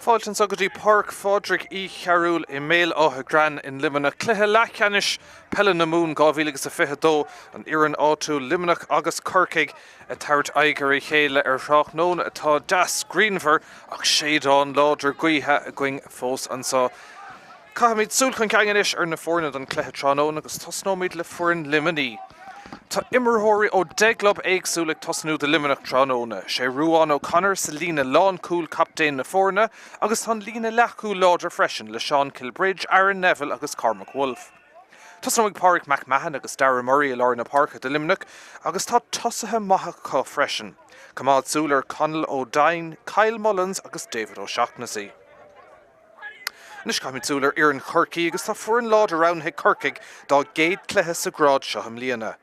Fáilte anseo go dtí Páirc Phádraig Uí Chearúil i mBéal Átha Gréan in Luimneach. Cluiche leathcheannais Peile na Mumhan 2022, an fhoireann áitiúil Luimneach agus Corcaigh ag tabhairt aghaidh ar a chéile ar thráthnóna atá deas grianmhar ach séideán láidir gaoithe againn fós anseo. Caithfimid súil chun cinn anois ar na foirne don chluiche tráthnóna agus tosnóimid le foireann Luimnigh. Tá imreoirí ó 10 gclub éagsúil ag tosnú do Luimneach tráthnóna. Sé Ruadhán O'Connor sa líne lánchúil captaen na foirne agus tá an líne leathchúil láidir freisin le Seán Kilbridge, Aaron Neville agus Cormac Woulfe. Tosnóidh Pádraig McMahon agus Darragh Murray i lár na páirce do Luimneach agus tá tosaithe maithe acu freisin. Coimeád súil ar Conall O'Dine, Kyle Mullins agus David O'Shaughnessy. Anois caithfimid súil ar fhoireann Chorcaí agus tá foireann láidir roghnaithe ag Corcaigh dá gcéad cluiche sa ghrád seo i mbliana.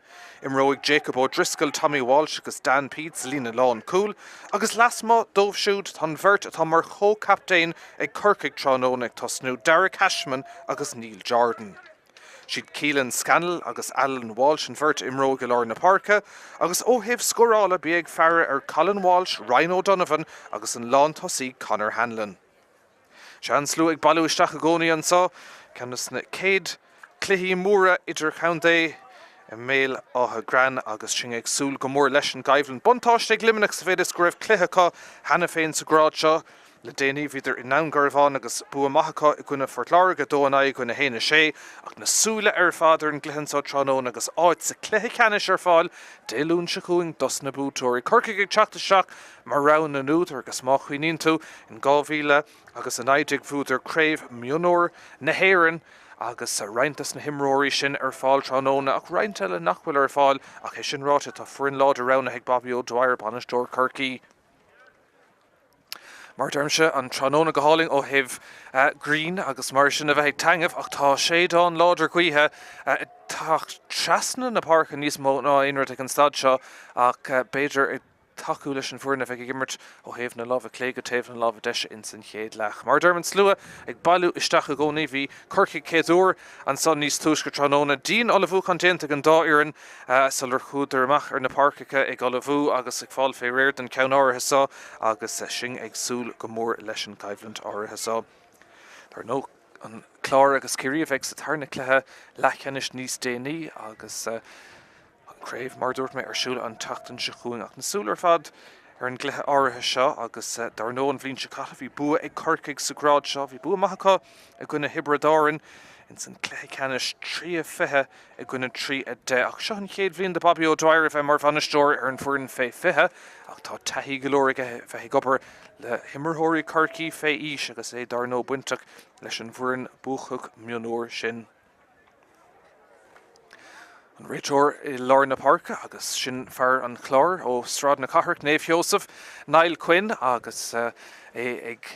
Imreoidh Jacob O'Driscoll, Tommy Walsh agus Dan Peat sa líne lánchúil agus lasmuigh dóibh siúd tá an bheirt atá mar chomh-chaptaein ag Corcaigh tráthnóna ag tosnú, Darragh Cashman agus Neil Jordan. Siad Keelan Scannell agus Alan Walsh an bheirt a imreoidh i lár na páirce agus ó thaobh scórála bí ag faire ar Colin Walsh, Ryan O'Donovan agus an lántosaí Conor Hanlon. Sea, an slua ag bailiú isteach i gcónaí anseo, ceann de na céad cluichí móra idirchontae i mBéal Átha Gréan agus sinn ag súil go mór leis an gcoimhlint. Buntáiste ag Luimneach sa mhéid is go raibh cluiche acu cheana féin sa ghrád seo le déanaí. Bhíodar i nDún Garbhán agus bua maith acu i gcoinne Phort Láirge, 2 in aghaidh i gcoinne 1, 6, ach na súile ar fad ar an gcluiche anseo tráthnóna agus áit sa chluiche ceannais ar fáil Dé Luain seo chugainn dos na buaiteoirí. Corcaigh ag teacht isteach Mar rogha na n-údar, agus má chuimhníonn tú, in 2019 bhuadar Craobh Mionúir na hÉireann agus roinnt dos na himreoirí sin ar fáil tráthnóna ach roinnt eile nach bhfuil ar fáil. Ach é sin ráite, tá foireann láidir roghnaithe ag Bobby O'Dwyer, bainisteoir Chorcaí. Mar a deirimse, an tráthnóna go hálainn ó thaobh grian agus mar sin a bheith ag taitneamh ach tá séideán láidir gaoithe ag teacht trasna na páirce níos mó ná aon rud ag an staid seo ach b'fhéidir ag tacú leis an bhfoireann a bheidh ag imirt ó thaobh na láimhe clé go taobh na láimhe deise ins an chéad leath. Mar a deirim, an slua ag bailiú isteach i gcónaí. Bhí Corcaigh céad uair anso níos túisce tráthnóna. Dian-ullmhúchán déanta ag an dá fhoireann sular chuadar amach ar na páirceacha ag ullmhú agus ag fáil fé réir don cheann áirithe so agus sinn ag súil go mór leis an gcoimhlint áirithe so. Dar ndóigh, an Clár agus Ciarraí a bheidh sa tarna cluiche leathcheannais níos déanaí agus. An craobh, mar a dúirt mé, ar siúl an tseachtain seo chugainn ach na súile ar fad ar an gcluiche áirithe seo agus dar ndóigh an bhliain seo caite bhí bua ag Corcaigh sa ghrád seo. Bhí bua maith acu i gcoinne Thiobraid Árann ins an cluiche ceannais 3 20 i gcoinne 3 10 ach seo an chéad bhliain do Bobby O'Dwyer a bheith mar bhainisteoir ar an bhfoireann fé 20 ach tá taithí go leor aige bheith ag obair le himreoirí Chorcaí fé aois agus é dar ndóigh bainteach leis an bhfoireann buacach mionúir sin. An réiteoir i lár na páirce agus sin fear an Chláir ó Sráid na Cathrach, Naomh Sheosamh, Niall Quinn agus é ag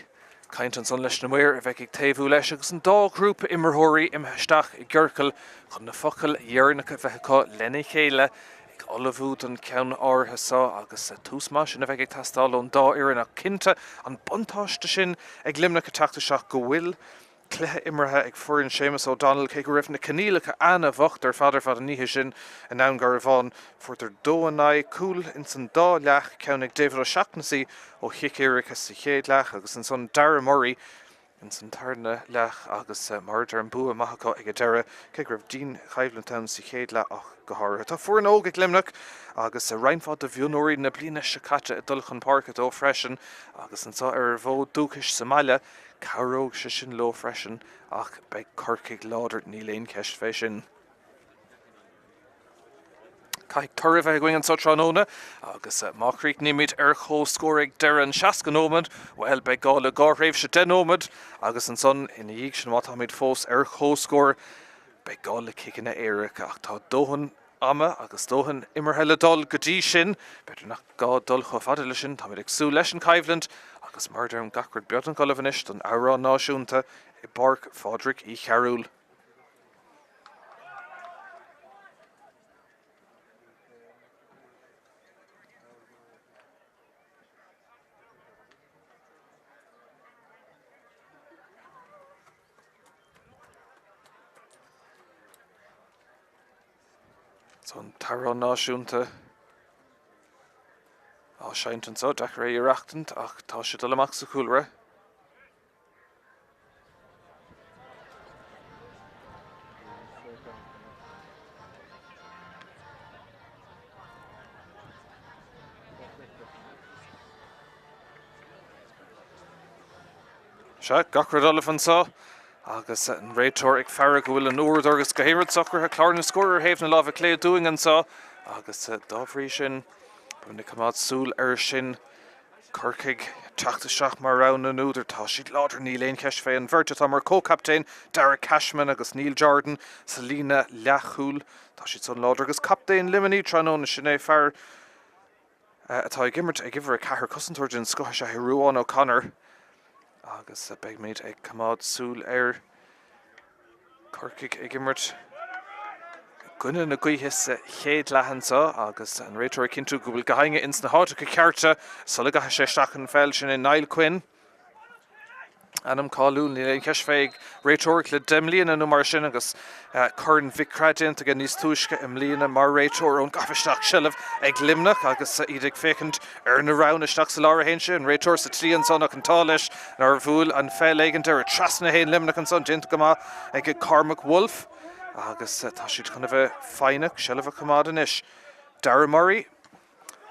caint ansan leis na maoir a bheidh ag taobhú leis agus an dá ghrúpa imreoirí imithe isteach i gciorcal chun na focail dheireanacha a bheith acu lena chéile ag ullmhú don cheann áirithe seo agus tús maith sin a bheidh ag teastáil ón dá fhoireann ach cinnte an buntáiste sin ag Luimneach ag teacht isteach go bhfuil cluiche imeartha ag foireann Séamus O'Donnell, cé go raibh na coinníollacha ana-bhocht ar fad ar fad an oíche sin i nDún Garbhán. Fuaireadar dó in aghaidh cúl ins an dá leath, ceann ag David O'Shaughnessy ó chic éirice sa chéad leath agus ansan Darragh Murray ins an tarna leath agus mar a deirim bua maith acu ag an deireadh, cé go raibh dian-choimhlint ann sa chéad leath ach go háirithe. Tá foireann óg ag Luimneach agus roinnt mhaith de mhionúirí na bliana seo caite ag dul chun páirce dóibh freisin agus anso ar a bhfód dúchais sa mbaile Cabhróidh sé sin leo freisin ach beidh Corcaigh láidir, níl aon cheist fé sin. Caithfidh toradh a bheith againn anseo tráthnóna agus má chríochnaímid ar comhscór ag deireadh an 60 nóiméad, bhuel, beidh gá le dhá thréimhse 10 nóiméad agus ansan ina dhiaidh sin má táimid fós ar comhscór, beidh gá le ciceanna éirice ach tá dóthain ama agus dóthain imeartha le dul go dtí sin. B'fhéidir nach gá dul chomh fada leis sin, táimid ag súil leis an choimhlint agus mar a deirim gach rud beagnach ullamh anois don amhrán náisiúnta i bPáirc Phádraig Uí Chearúil. Tá an t-amhrán náisiúnta á seinnt anseo, deacair é a aireachtaint ach tá sé ag dul amach sa chúlra. Sea, gach rud ullamh anseo agus an réiteoir ag faire go bhfuil an uaireadóir agus gach aon rud socraithe, clár na scór ar thaobh na láimhe clé dúinn anseo agus dá bhrí sin beimid ag coimeád súil air sin. Corcaigh ag teacht isteach mar rogha na n-údar. Tá siad láidir, níl aon cheist fé. An bheirt atá mar chomhchaptaen, Darragh Cashman agus Neil Jordan sa líne leathchúil. Tá siad san láidir agus captaen Luimnigh tráthnóna, sin é fear atá ag imirt ag uimhir 4, cosantóir den scoth is ea é Ruán O'Connor agus beimid ag coimeád súil ar Corcaigh ag imirt i gcoinne na gaoithe sa chéad leath anseo agus an réiteoir ag cinntiú go bhfuil gach éinne ins na háiteacha cearta sula gcaithfidh sé isteach an pheil, sin é Niall Quinn. Ainm cáiliúil, níl aon cheist fé, ag réiteoireacht le 10 mbliana nó mar sin agus Corn Mhic Craith déanta aige níos túisce i mbliana mar réiteoir ón gcaitheamh isteach seilbh ag Luimneach agus iad ag féachaint ar na roghanna isteach sa lár a théann sé, an réiteoir sa tslí ansan ach an t-ádh leis nár bhuail an pheil ag an deireadh. Trasna a théann Luimneach ansan, déanta go maith ag Cormac Woulfe agus tá siad chun a bheith foighneach, seilbh a choimeád anois. Darragh Murray.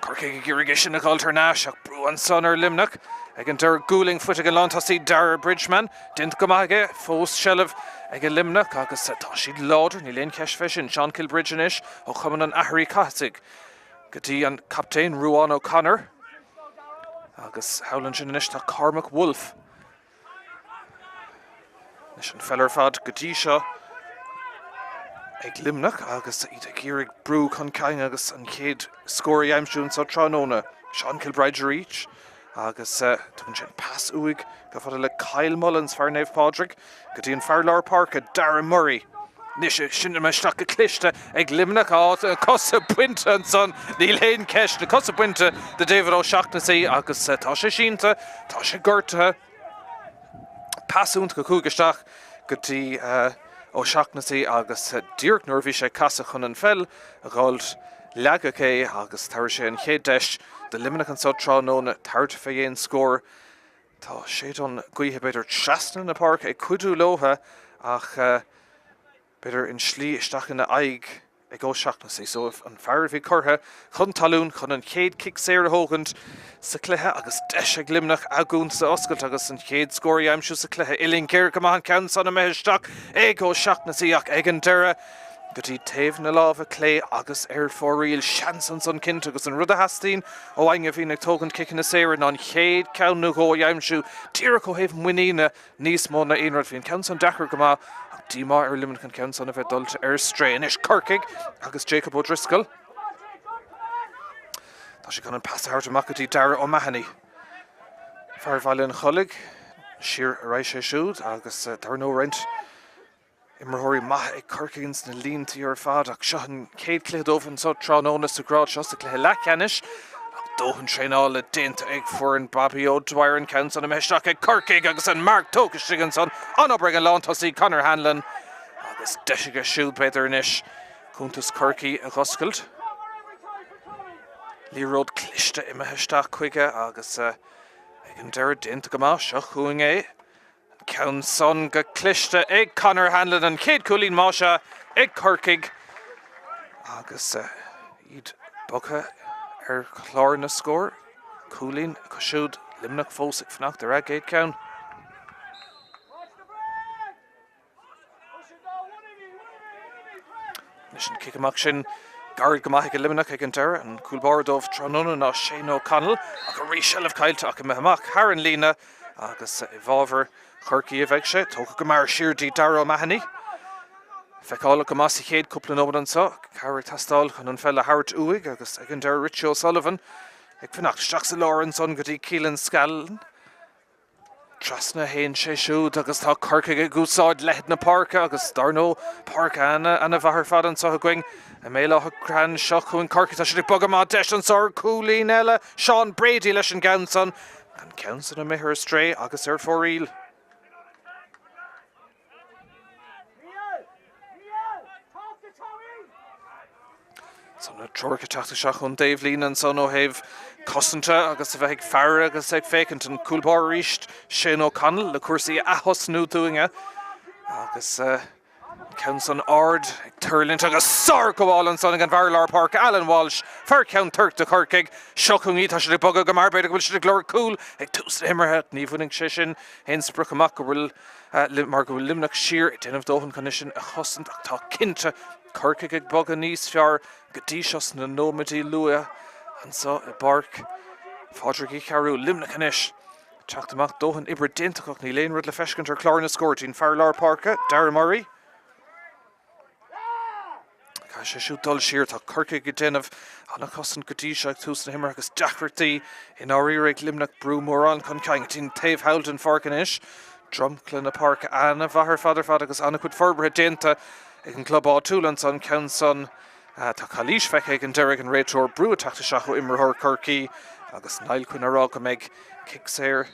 Corcaigh ag iarraidh é sin a dhul thar n-ais ach brú ansan ar Luimneach ag an deireadh. Gualainn faighte ag an lántosaí Darragh Bridgeman. Déanta go maith aige. Fós seilbh ag Luimneach agus tá siad láidir, níl aon cheist fé sin. Seán Kilbridge anois ó Chumann an Athar Uí Chathasaigh go dtí an captaen Ruán O'Connor agus thall ansin anois tá Cormac Woulfe. Anois an pheil ar fad go dtí seo ag Luimneach agus iad ag iarraidh brú chun cinn agus an chéad scór a aimsiú anseo tráthnóna. Seán Kilbride arís agus tugann sé an pas uaidh chomh fada le Kyle Mullins, fear Naomh Pádraig, go dtí an fear lár páirce, Darragh Murray. Anois sin imithe isteach go cliste ag Luimneach. Á, na cosa bainte ansan, níl aon cheist. Na cosa bainte de David O'Shaughnessy agus tá sé sínte, tá sé gortaithe. Pas iontach a chuaigh isteach go dtí O'Shaughnessy agus díreach nuair a bhí sé ag casadh chun an pheil a dh'fháilt, leagadh é agus tabharfaidh sé an chéad deis do Luimneach anso tráthnóna tabhairt fé dhéin scór. Tá séideán gaoithe b'fhéidir trasna na páirce ag cuidiú leotha ach b'fhéidir an slí isteach ina aghaidh ag O'Shaughnessy. So an fear a bhí curtha chun talún chun an chéad cic saor a thógaint sa chluiche agus deis ag Luimneach a gcuntas a oscailt agus an chéad scór a aimsiú sa chluiche. Uillinn géar go maith an ceann san imithe isteach ag O'Shaughnessy ach ag an deireadh go dtí taobh na láimhe clé agus ar fóraoil. Seans ansan cinnte agus an rud a theastaíonn ó éinne a bhíonn ag tógaint ciceanna saora ná an chéad ceann nó dhó a aimsiú díreach ó thaobh muiníne níos mó ná aon rud. Bhí an ceann san deacair go maith ach díomá ar Luimneach an ceann san a bheith dulta ar strae. Anois Corcaigh agus Jacob O'Driscoll. Tá sé chun an pas a thabhairt amach go dtí Darragh O'Mahony. Fear Bhaile an Chollaigh siar ar aghaidh sé siúd agus dar ndóigh roinnt Imreoirí maithe ag Corcaigh ins na línte ar fad ach seo an chéad chluiche dóibh anseo tráthnóna sa ghrád seo sa chluiche leathcheannais. Ach dóthain traenála déanta ag foireann Bobby O'Dwyer an ceann san imithe isteach ag Corcaigh agus an marc tógtha istigh ansan. An-obair ag an lántosaí Conor Hanlon agus deis aige siúd b'fhéidir anois cuntas Chorcaí a dh'oscailt. Liathróid cliste imithe isteach chuige agus ag an deireadh déanta go maith. Seo chugainn é. An ceann san go cliste ag Conor Hanlon, an chéad chúilín más ea ag Corcaigh agus iad bogtha ar chlár na scór. Cúilín acu siúd, Luimneach fós ag fanacht ar a gcéad cheann. Anois an cic amach sin gairid go maith ag Luimneach ag an deireadh. An cúl báire dóibh tráthnóna ná Shane O'Connell ach arís seilbh caillte ach imithe amach thar an líne agus i bhfabhar Chorcaí a bheidh sé. Tógtha go mear siar dtí Darragh O'Mahony. Feiceálach go maith sa chéad cúpla nóiméad anseo. Cabhair ag teastáil chun an pheil a thabhairt uaidh agus ag an deireadh Richie O'Sullivan ag fanacht isteach sa lár ansan go dtí Keelan Scallon. Trasna a théann sé siúd agus tá Corcaigh ag úsáid leithead na páirce agus dar ndóigh páirc ana-mhaith ar fad anseo againn i mBéal Átha Gréan. Seo chugainn Corcaigh, tá siad ag bogadh amach deis anseo ar chúilín eile. Seán Brady leis an gceann san. An ceann san imithe ar strae agus ar fóraoil. So na treoracha ag teacht isteach ón dtaobhlíne ansan ó thaobh cosanta agus a bheith ag faire agus ag féachaint an cúl báire arís Shane O'Connell le cúrsaí a ath-thosnú dúinne agus. An ceann san ard ag tuirlingt agus sárghabháil ansan ag an bhfear lár páirce Alan Walsh, fear Cheann Toirc do Chorcaigh. Seo chugainn iad, tá siad ag bogadh go mear, b'fhéidir go bhfuil siad ag lorg cúl ag tús na himeartha. Ní bhainfidh sé sin aon sprioc amach go bhfuil mar go bhfuil Luimneach siar ag déanamh dóthain chun é sin a chosaint ach tá cinnte Corcaigh ag bogadh níos fearr go dtí seo sna nóiméidí luatha anseo i bPáirc Phádraig Uí Chearúil. Luimneach anois. Teacht amach, dóthain oibre déanta acu ach níl aon rud le feiscint ar chlár na scór. Dtí'n fear lár páirce, Darragh Murray. Caithfidh sé siúd dul siar. Tá Corcaigh ag déanamh an-chosaint go dtí seo ag tús na himeartha agus deacrachtaí i ndáiríre ag Luimneach brú mórán chun cinn. Go dtí'n taobh thall den pháirc anois. Dromchla na páirce an-mhaith ar fad ar fad agus an-chuid forbartha déanta ag an gclub áitiúil ansan. Ceann san Tá calaois feicthe ag an deireadh ag an réiteoir, brú ag teacht isteach ó imreoir Chorcaí agus Niall Quinn á rá go mbeidh cic saor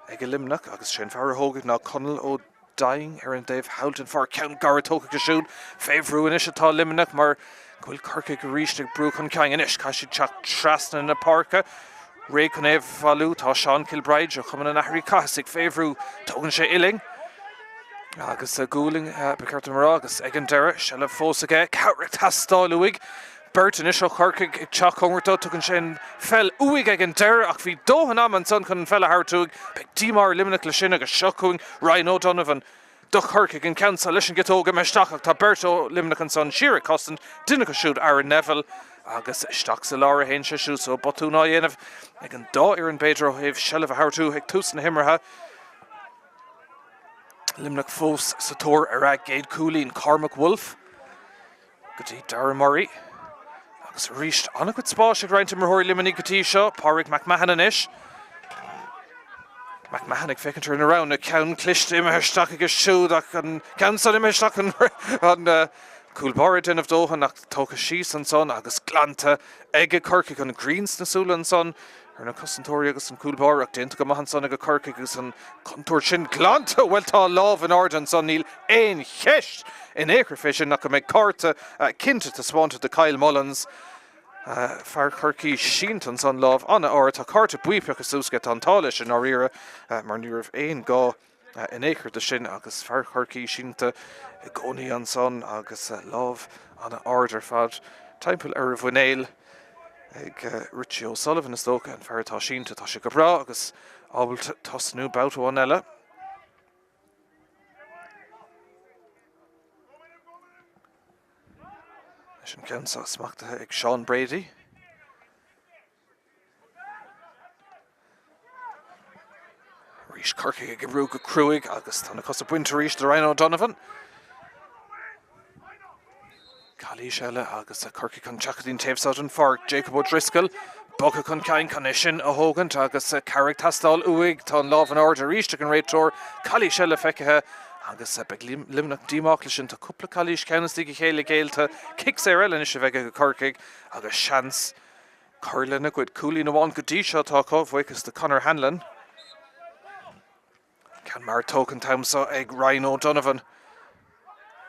ag Luimneach agus sé an fear a thógfaidh ná Conall Ó Doinn ar an dtaobh thall den pháirc. Ceann gairid tógtha aige siúd. Fé bhrú anois atá Luimneach mar go bhfuil Corcaigh arís ag brú chun cinn anois. Caithfidh siad teacht trasna na páirce. Réidh chun é a bhailiú tá Seán Kilbride ó Chumann an Athar Uí Chathasaigh fé bhrú. Tógann sé uillinn agus gualainn, ba cheart dom a rá, agus ag an deireadh, seilbh fós aige. Cabhair ag teastáil uaidh. Beirt anois ó Chorcaigh ag teacht cóngarach dó. Tugann sé an pheil uaidh ag an deireadh ach bhí dóthain ama ansan chun an pheil a thabhairt uaidh. Beidh díomá ar Luimneach leis sin agus seo chugainn Ryan O'Donovan. Do Chorcaigh an ceann seo leis an gciotóg imithe isteach ach tá beirt ó Luimneach ansan siar ag cosaint, duine acu siúd Aaron Neville agus isteach sa lár a théann sé siúd so botún á dhéanamh ag an dá fhoireann b'fhéidir ó thaobh seilbh a thabhairt uathu ag tús na himeartha. Luimneach fós sa tóir ar a gcéad chúilín. Cormac Woulfe. go dtí Darragh Murray. Agus arís, an-chuid spáis ag roinnt imreoirí Luimnigh go dtí seo. Pádraig McMahon anois. McMahon ag féachaint ar na roghanna. Ceann cliste imithe isteach aige siúd ach an ceann san imithe isteach an cúl báire ag déanamh dóthain ach tógtha síos ansan agus glanta ag Corcaigh. An ghrian sna súile ansan ar na cosantóirí agus an cúl báire ach déanta go maith ansan ag Corcaigh agus an chontúirt sin glanta. Bhuel tá lámh in airde ansan, níl aon cheist in aon chor fé sin ach go mbeidh cárta cinnte taispeánta do Kyle Mullins. Fear Chorcaí sínte ansan, lámh an-ard. Tá cárta buí pioctha suas aige, tá an t-ádh leis i ndáiríre mar ní raibh aon gá in aon chor de sin agus fear Chorcaí sínte i gcónaí ansan agus lámh an-ard ar fad timpeall ar a mhuinéal ag Richie O'Sullivan is dócha, an fear atá sínte. Tá sé go breá agus ábalta tosnú babhta amháin eile. Leis an ceann seo smachtaithe ag Sean Brady. Arís Corcaigh ag oibriú go cruaidh agus tá na cosa bainte arís de Ryan O'Donovan. Calaois eile agus Corcaigh chun teacht go dtí an taobh seo den pháirc. Jacob O'Driscoll bogtha chun cinn chun é sin a thógaint agus cabhair ag teastáil uaidh. Tá an lámh in airde arís ag an réiteoir. Calaois eile feicthe agus beidh Luimneach díomách leis sin. Tá cúpla calaois ceann i ndiaidh a chéile géillte. Cic saor eile anois a bheidh ag Corcaigh agus seans cur lena gcuid. Cúilín amháin go dtí seo atá acu, buíochas do Conor Hanlon. Ceann mear tógtha an t-am seo ag Ryan O'Donovan.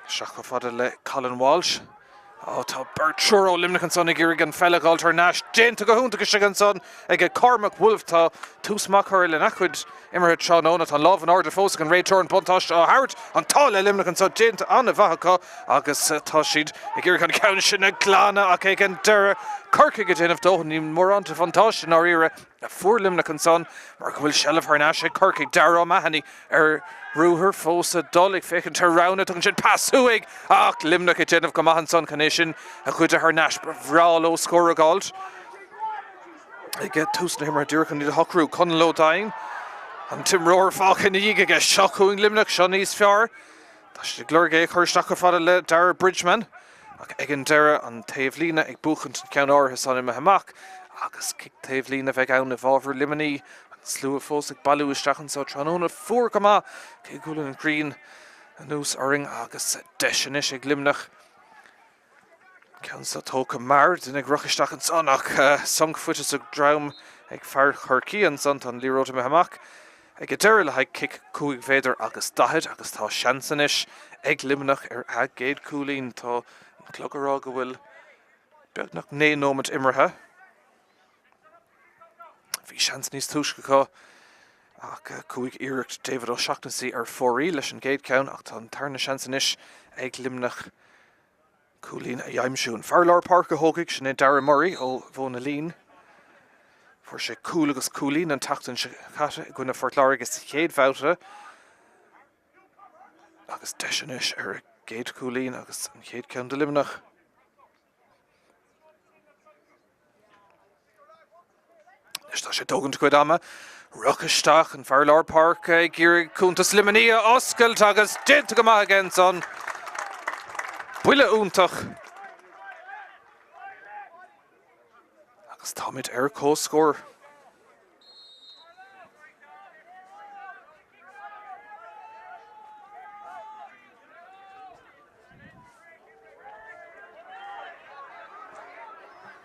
Isteach chomh fada le Colin Walsh. Ó, tá beirt triúr ó Luimneach ansan ag iarraidh an pheil a dh'fháilt thar n-ais. Déanta go hiontach istigh ansan ag Cormac Woulfe. Tá tús maith curtha lena chuid imeartha tráthnóna. Tá an lámh in airde fós ag an réiteoir, an buntáiste á thabhairt. An t-ádh le Luimneach anseo, déanta an-mhaith acu agus tá siad ag iarraidh an ceann sin a ghlanadh ach ag an deireadh, Corcaigh ag déanamh dóthain. Ní mórán de bhuntáiste i ndáiríre a fuair Luimneach ansan mar go bhfuil seilbh thar n-ais ag Corcaigh. Darragh O'Mahony ar ruathar fós ag dul ag féachaint ar roghanna. Tugann sin pas uaidh ach Luimneach ag déanamh go maith ansan chun é sin a ghoideadh thar n-ais. Ba bhreá leo scór a dh'fháilt. Ag tús na himeartha díreach chun iad a shocrú, Conall Ó Doinn, an t-imreoir fágtha ina dhiaidh aige. Seo chugainn Luimneach, seo níos fearr. Tá siad ag lorg é a chur isteach chomh fada le Darragh Bridgeman ach ag an deireadh an taobhlíne ag buachaint an ceann áirithe san imithe amach agus cic taobhlíne a bheidh ann i bhfabhar Luimnigh. An slua fós ag bailiú isteach anseo tráthnóna fuar go maith cé go bhfuil an ghrian anuas orainn agus deis anois ag Luimneach. Ceann seo tógtha mear, duine ag rith isteach ansan ach sonc faighte sa droim ag fear Chorcaí ansan. Tá an liathróid imithe amach ag an deireadh le haghaidh cic 5 mhéadar agus 40 agus tá seans anois ag Luimneach ar a gcéad chúilín. Tá an clog ag rá go bhfuil beagnach 9 nóiméad imeartha. Bhí seans níos túisce acu. Ach chuaigh iarracht David O'Shaughnessy ar fóraoil leis an gcéad cheann ach tá an tarna seans anois ag Luimneach cúilín a aimsiú. An fear lár páirce a thógfaidh, sin é Darragh Murray ó Mhóin na Lín. Fuair sé cúl agus cúilín an tseachtain seo caite i gcoinne Phort Láirge sa chéad bhabhta agus deis anois ar a gcéad chúilín agus an chéad ceann do Luimneach. Anois tá sé ag tógaint a chuid ama. Ruc isteach an fear lár páirce ag iarraidh cuntas Luimnigh a oscailt agus déanta go maith aige ansan. Buille iontach. Agus táimid ar comhscór.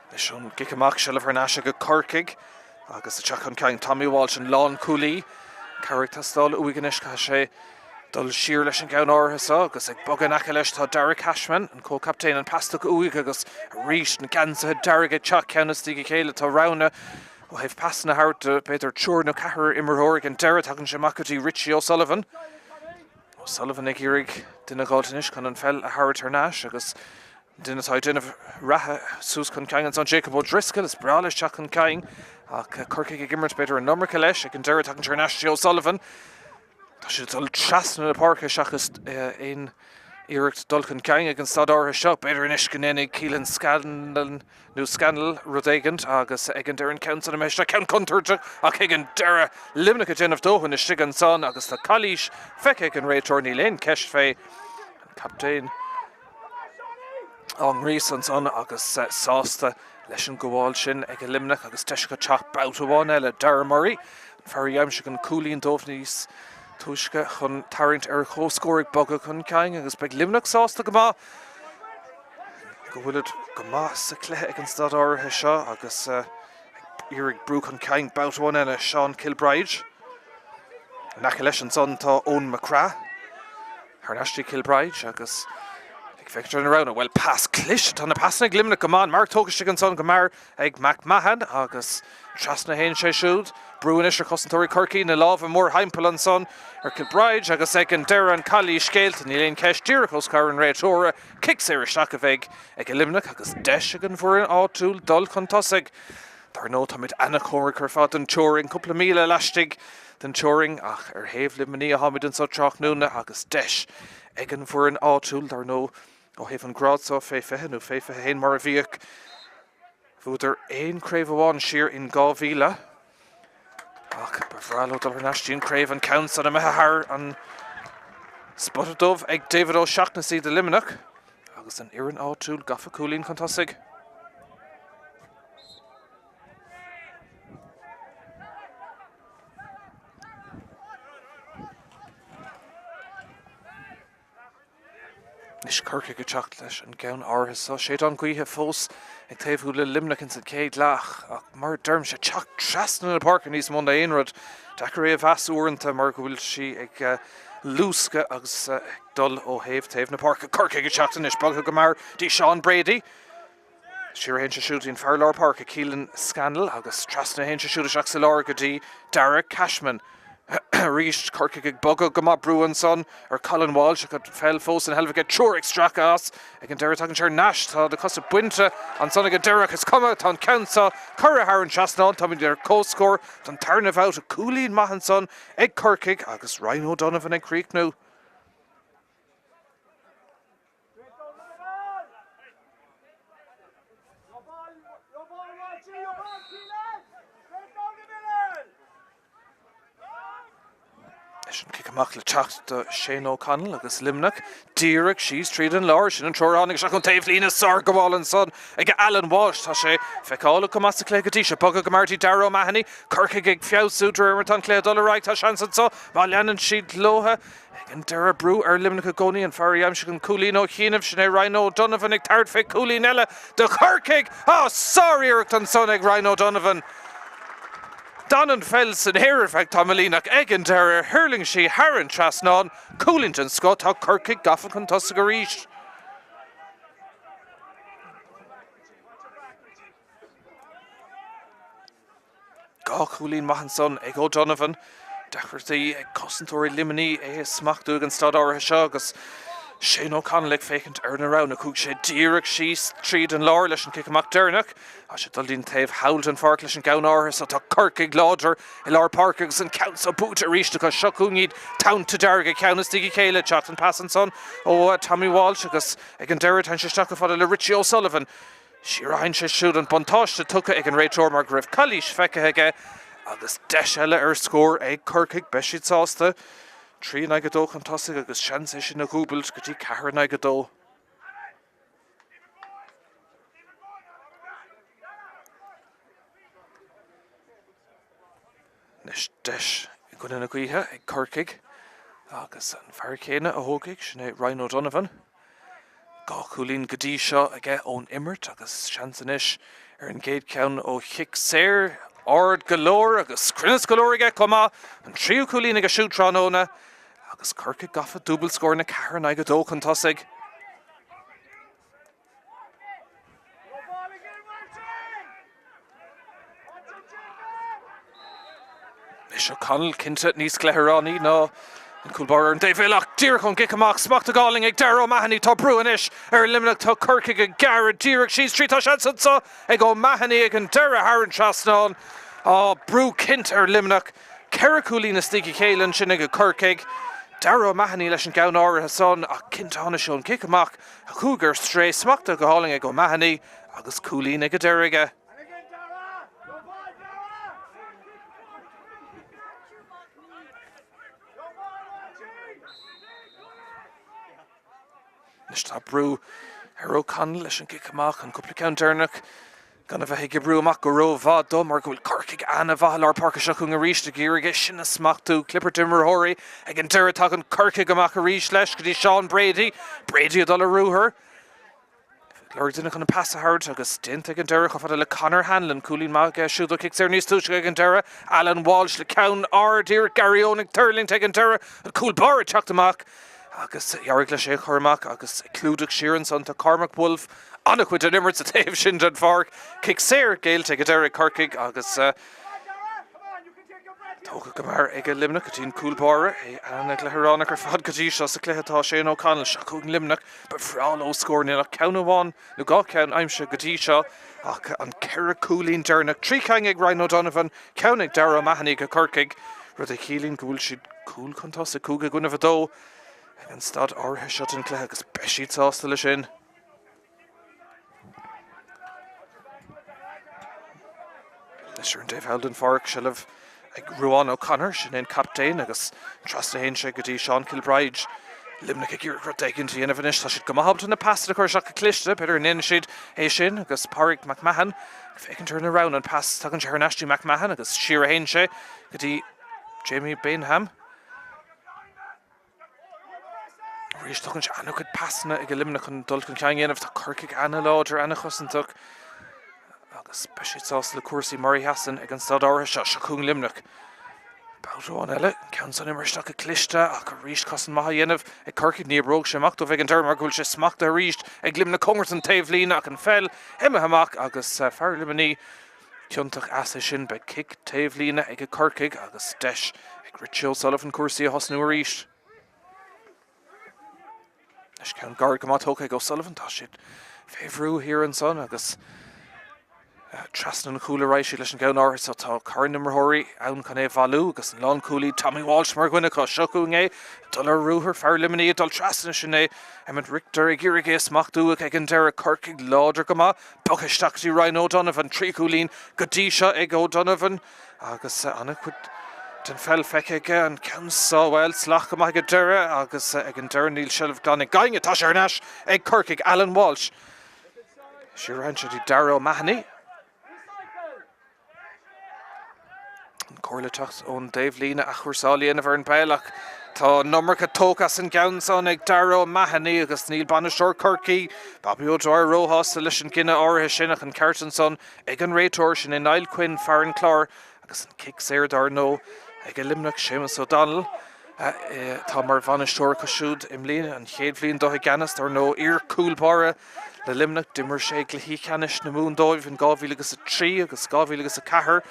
Anois an cic amach, seilbh thar n-ais ag Corcaigh agus isteach chun cinn Tommy Walsh, an lánchúlaí. Cabhair ag teastáil uaidh anois, caithfidh sé dul siar leis an gceann áirithe seo agus ag bogadh in aice leis tá Darragh Cashman, an comhchaptaen, an pas tugtha uaidh agus arís na geansaithe dearga ag teacht ceann i ndiaidh a chéile. Tá roghanna ó thaobh pasanna a thabhairt do b'fhéidir triúr nó ceathrar imreoir ag an deireadh. Tagann sé amach go dtí Richie O'Sullivan. O'Sullivan ag iarraidh duine a dh'fháilt anois chun an pheil a thabhairt thar n-ais agus an duine atá ag déanamh reatha suas chun cinn ansan Jacob O'Driscoll. Is breá leis teacht chun cinn ach Corcaigh ag imirt b'fhéidir an iomarca leis ag an deireadh tagann sé thar n-ais O'Sullivan. Tá sé ag dul trasna na páirce seachas aon iarracht dul chun cinn ag an staid áirithe seo. B'fhéidir anois go ndéanfaidh Keelan Scanlon nó Scannell rud éigint agus ag an deireadh an ceann san imithe isteach, ceann contúirteach ach ag an deireadh Luimneach ag déanamh dóthain istigh ansan agus tá calaois feicthe ag an réiteoir, níl aon cheist fé, an captaen á ngríosadh ansan agus sásta leis an gabháil sin ag Luimneach agus deis acu teacht babhta amháin eile. Darragh Murray, an fear a d'aimsigh an cúilín dóibh níos túisce chun tarraingt ar chomhscór ag bogadh chun cinn agus beidh Luimneach sásta go maith go bhfuilid go maith sa chluiche ag an staid áirithe seo agus ag iarraidh brú chun cinn babhta amháin eile Seán Kilbride. In aice leis ansan tá Eoin McCraith thar n-ais dtí Kilbride agus ag féachaint ar na roghanna. Bhuel, pas cliste, tá na pasanna ag Luimneach go maith, an marc tógtha istigh ansan go mear ag McMahon agus trasna a théann sé siúd. Brú anois ar chosantóirí Chorcaí, na lámha mórthimpeall ansan ar Kilbride agus ag an deireadh an calaois géillte, níl aon cheist, díreach os comhair an réiteora. Cic saor isteach a bheidh ag Luimneach agus deis ag an bhfoireann áitiúil dul chun tosaigh. Dar ndóigh táimid ana-chóngarach ar fad don teorainn, cúpla míle laistigh den teorainn ach ar thaobh Luimnigh atáimid anseo tráthnóna agus deis ag an bhfoireann áitiúil, dar ndóigh, ó thaobh an grád seo fé 20 nó fé 21 mar a bhíodh, bhuadar aon chraobh amháin siar in 2000 ach ba bhreá leo dul thar n-ais dtí an craobh, an ceann san imithe thar an spota dubh ag David O'Shaughnessy do Luimneach agus an fhoireann áitiúil gafa cúilín chun tosaigh. Anois Corcaigh ag teacht leis an gceann áirithe seo. Séideán gaoithe fós ag taobhú le Luimneach ins an chéad leath ach mar a deirimse, teacht trasna na páirce níos mó ná aon rud. Deacair é a mheas uaireanta mar go bhfuil sí ag luascadh agus ag dul ó thaobh taobh na páirce. Corcaigh ag teacht anois, bogtha go mear dtí Seán Brady. Siar a théann sé siúd dtí an fear lár páirce, Keelan Scannell, agus trasna a théann sé siúd isteach sa lár go dtí Darragh Cashman. Arís, Corcaigh ag bogadh go maith, brú ansan ar Colin Walsh ach an pheil fós ina sheilbh aige, triúr ag stracadh as. Ag an deireadh tagann sé thar n-ais, tá na cosa bainte ansan ag an deireadh ach is cuma, tá an ceann seo curtha thar an trasnán, táimid ar comhscór don tarna bhabhta, cúilín maith ansan ag Corcaigh agus Ryan O'Donovan ag críochnú. Leis an cic amach le teacht do Shane O'Connell agus Luimneach díreach síos tríd an lár. Sin an triúr a tháinig isteach ón taobhlíne. Sárghabháil ansan ag Alan Walsh. Tá sé feiceálach go maith sa chluiche go dtí seo. Bogtha go mear dtí Darragh O'Mahony. Corcaigh ag feabhsú de réir mar atá an cluiche ag dul ar aghaidh. Tá seans anso má leanann siad leotha. Ag an deireadh, brú ar Luimneach i gcónaí, an fear a d'aimsigh an cúilín ó chianaibh, sin é Ryan O'Donovan ag tabhairt fé chúilín eile do Chorcaigh! Á, sár-iarracht ansan ag Ryan O'Donovan! D'fhan an pheil san aer ar feadh tamaillín ach ag an deireadh, thuirling sí thar an trasnán. Cúilín den scoth, tá Corcaigh gafa chun tosaigh arís. Dhá chúilín maith ansan ag O'Donovan. Deacrachtaí ag cosantóirí Luimnigh é a smachtú ag an staid áirithe seo agus Shane O'Connell ag féachaint ar na roghanna. Chuaigh sé díreach síos tríd an lár leis an cic amach deireanach. Tá sé ag dul dtí'n taobh thall den pháirc leis an gceann áirithe so. Tá Corcaigh láidir i lár páirce agus an ceann so buaite arís acu. Seo chugainn iad Tonnta Dearga, ceann istigh a chéile. Teacht an pas ansan ó Tommy Walsh agus ag an deireadh téann sé isteach chomh fada le Richie O'Sullivan. Siar a théann sé siúd, an buntáiste tugtha ag an réiteoir mar go raibh calaois feicthe aige agus deis eile ar scór ag Corcaigh. Beidh siad sásta. 3 in aghaidh 2 chun tosaigh agus seans é sin a dhúbailt go dtí 4 in aghaidh 2. Anois deis i gcoinne na gaoithe ag Corcaigh agus an fear céanna a thógfaidh, sin é Ryan O'Donovan. 2 chúilín go dtí seo aige ón imirt agus seans anois ar an gcéad cheann ó chic saor. Ard go leor agus cruinneas go leor aige chomh maith. An tríú cúilín aige siúd tráthnóna agus Corcaigh gafa dúbailt scóranna 4 in aghaidh 2 chun tosaigh. Anois O'Connell cinnte níos gleithearánaí ná an cúl báire ar an dtaobh eile ach díreach ón gcic amach, smacht go hálainn ag Darragh O'Mahony. Tá brú anois ar Luimneach, tá Corcaigh ag gearradh díreach síos tríd. Tá seans anseo ag O'Mahony ag an deireadh thar an trasnán. Á, brú cinnte ar Luimneach. 4 chúilín istigh a chéile ansin ag Corcaigh. Darragh O'Mahony leis an gceann áirithe san ach cinnte tháinig sé ón gcic amach a chuaigh ar strae. Smachtaithe go hálainn ag O'Mahony agus cúilín ag an deireadh aige. Anois tá brú ar O'Connell leis an gcic amach, an cúpla ceann deireanach gan a bheith ag oibriú amach go rómhaith dó mar go bhfuil Corcaigh an-mhaith i lár páirce. Seo chugainn arís ag iarraidh é sin a smachtú. Clibirt imreoirí ag an deireadh. Tagann Corcaigh amach arís leis go dtí Seán Brady. Brady ag dul ar ruathar. Ag lorg duine chun an pas a thabhairt agus déanta ag an deireadh chomh fada le Conor Hanlon. Cúilín maith aige siúd ó chic saor níos túisce ag an deireadh. Alan Walsh le ceann ard iarracht Gary Owen ag tuirlingt ag an deireadh. An cúl báire ag teacht amach agus d'éirigh leis é a chur amach agus ag clúdach siar ansan tá Cormac Woulfe. An-chuid den imirt sa taobh sin den pháirc. Cic saor géillte ag an deireadh ag Corcaigh agus tógtha go mear ag Luimneach go dtí an cúl báire. É an-ghleithearánach ar fad go dtí seo sa chluiche atá Shane O'Connell. Seo chugainn Luimneach. Ba bhreá leo scór. Níl ach ceann amháin nó 2 cheann aimsithe go dtí seo ach an 4 cúilín deireanach, 3 cheann ag Ryan O'Donovan, ceann ag Darragh O'Mahony do Chorcaigh, rud a chiallaíonn go bhfuil siad cúl chun tosaigh, 5 i gcoinnibh 2 ag an staid áirithe seo den chluiche agus beidh siad sásta leis sin. Anois ar an dtaobh thall den pháirc, seilbh ag Ruán O'Connor, sin é an captaen, agus trasna a théann sé go dtí Seán Kilbride. Luimneach ag iarraidh rud éigin a dhéanamh anois. Tá siad go maith ábalta na pasanna a chur isteach go cliste, b'fhéidir go ndéanfaidh siad é sin agus Pádraig McMahon ag féachaint ar na roghanna. An pas, tagann sé thar n-ais dtí McMahon agus siar a théann sé go dtí Jamie Bainham. Arís tugann sé an-chuid pasanna ag Luimneach chun dul chun cinn a dhéanamh. Tá Corcaigh an-láidir, an-chosantach agus beidh siad sásta le cúrsaí mar a sheasann ag an staid áirithe seo. Seo chugainn Luimneach. Babhta amháin eile, an ceann san imeartha isteach go cliste ach arís cosaint maith á dhéanamh ag Corcaigh. Ní oibreoidh sé amach dóibh ag an deireadh mar go bhfuil sé smachtaithe arís ag Luimneach cóngarach don taobhlíne ach an pheil imithe amach agus fear Luimnigh ciontach as é sin. Beidh cic taobhlíne ag Corcaigh agus deis ag Richie O'Sullivan cúrsaí a thosnú arís. Anois ceann gairid go maith tógtha ag O'Sullivan. Tá siad fé bhrú thiar ansan agus trasna an chúil a raghaidh siad leis an gceann áirithe so. Tá carn imreoirí ann chun é a bhailiú agus an lánchúlaí Tommy Walsh mar dhuine acu. Seo chugainn é ag dul ar ruathar, fear Luimnigh ag dul trasna, sin é Emmet Richter ag iarraidh é a smachtú ach ag an deireadh Corcaigh láidir go maith. Bogtha isteach go dtí Ryan O'Donovan, 3 chúilín go dtí seo ag O'Donovan agus an-chuid den pheil feicthe aige. An ceann seo, bhuel, salach go maith ag an deireadh agus ag an deireadh níl seilbh glan ag éinne. Tá sé ar ais ag Corcaigh, Alan Walsh. Siar a théann sé dtí Darragh O'Mahony. An comhairle teacht ón dtaobhlíne athchúrsáil a dhéanamh ar an bpeil ach tá an iomarca tógtha as an gceann san ag Darragh O'Mahony agus níl bainisteoir Chorcaí, Bobby O'Dwyer róshásta leis an gcinneadh áirithe sin ach an ceart ansan ag an réiteoir, sin é Niall Quinn, fear an Chláir agus an cic saor dar ndóigh ag Luimneach, Séamus O'Donnell. atá mar bhainisteoir acu siúd i mbliana, an chéad bhliain dó i gceannas, dar ndóigh, iar-chúl báire le Luimneach. D'imir sé i gcluichí ceannais na Mumhan dóibh in 2003 agus 2004.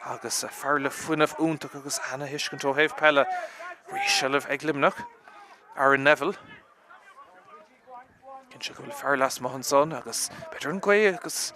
Agus fear le fuinneamh iontach agus ana-thuiscint ó thaobh peile. Arís seilbh ag Luimneach. Aaron Neville. Cinnte go bhfuil fear lasmuigh ansan agus b'fhéidir an ghaoth agus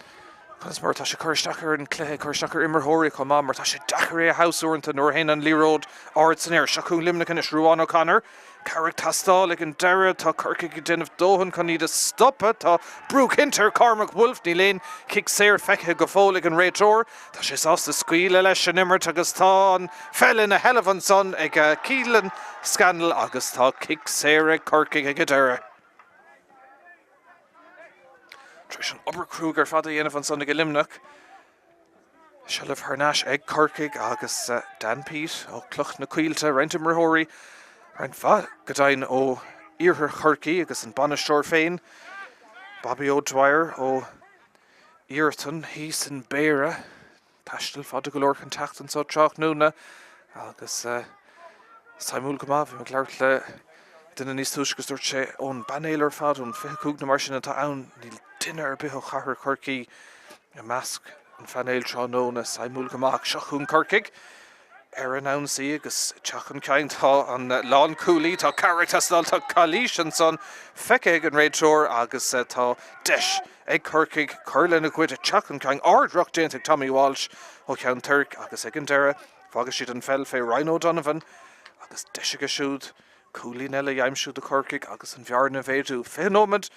conas mar atá sé ag cur isteach ar an cluiche, ag cur isteach ar imreoirí chomh maith mar tá sé deacair é a thomhas uaireanta nuair a théann an liathróid ard san aer. Seo chugainn Luimneach anois, Ruán O'Connor. Cabhair ag teastáil ag an deireadh. Tá Corcaigh ag déanamh dóthain chun iad a stopadh. Tá brú cinnte ar Cormac Woulfe. Níl aon chic saor feicthe go fóill ag an réiteoir. Tá sé sásta scaoileadh leis an imirt agus tá an pheil ina sheilbh ansan ag Keelan Scannell agus tá cic saor ag Corcaigh ag an deireadh. Tar éis an obair cruaidh ar fad a dhéanamh ansan ag Luimneach, seilbh thar n-ais ag Corcaigh agus Dan Peat ó Cloich na Coillte, roinnt imreoirí, roinnt mhaith go deimhin ó iarthar Chorcaí agus an bainisteoir féin, Bobby O'Dwyer ó Iartan thíos in Béarra. Taisteal fada go leor chun teacht anseo tráthnóna agus suimiúil go maith, bhí mé ag labhairt le duine níos túisce agus dúirt sé ón bpainéal ar fad, ón 25 nó mar sin atá ann, níl duine ar bith ó chathair Chorcaí i measc an phainéil tráthnóna. Suimiúil go maith ach seo chugainn Corcaigh ar an ionsaí agus teacht chun cinn. Tá an lánchúlaí, tá cabhair ag teastáil, tá calaois ansan feicthe ag an réiteoir agus tá deis ag Corcaigh cur lena gcuid teacht chun cinn. Ard-ruc déanta ag Tommy Walsh ó Cheann Toirc agus ag an deireadh fágfaidh siad an pheil fé Ryan O'Donovan agus deis aige siúd cúilín eile a aimsiú do Chorcaigh agus an bhearna a mhéadú. 20 nóiméad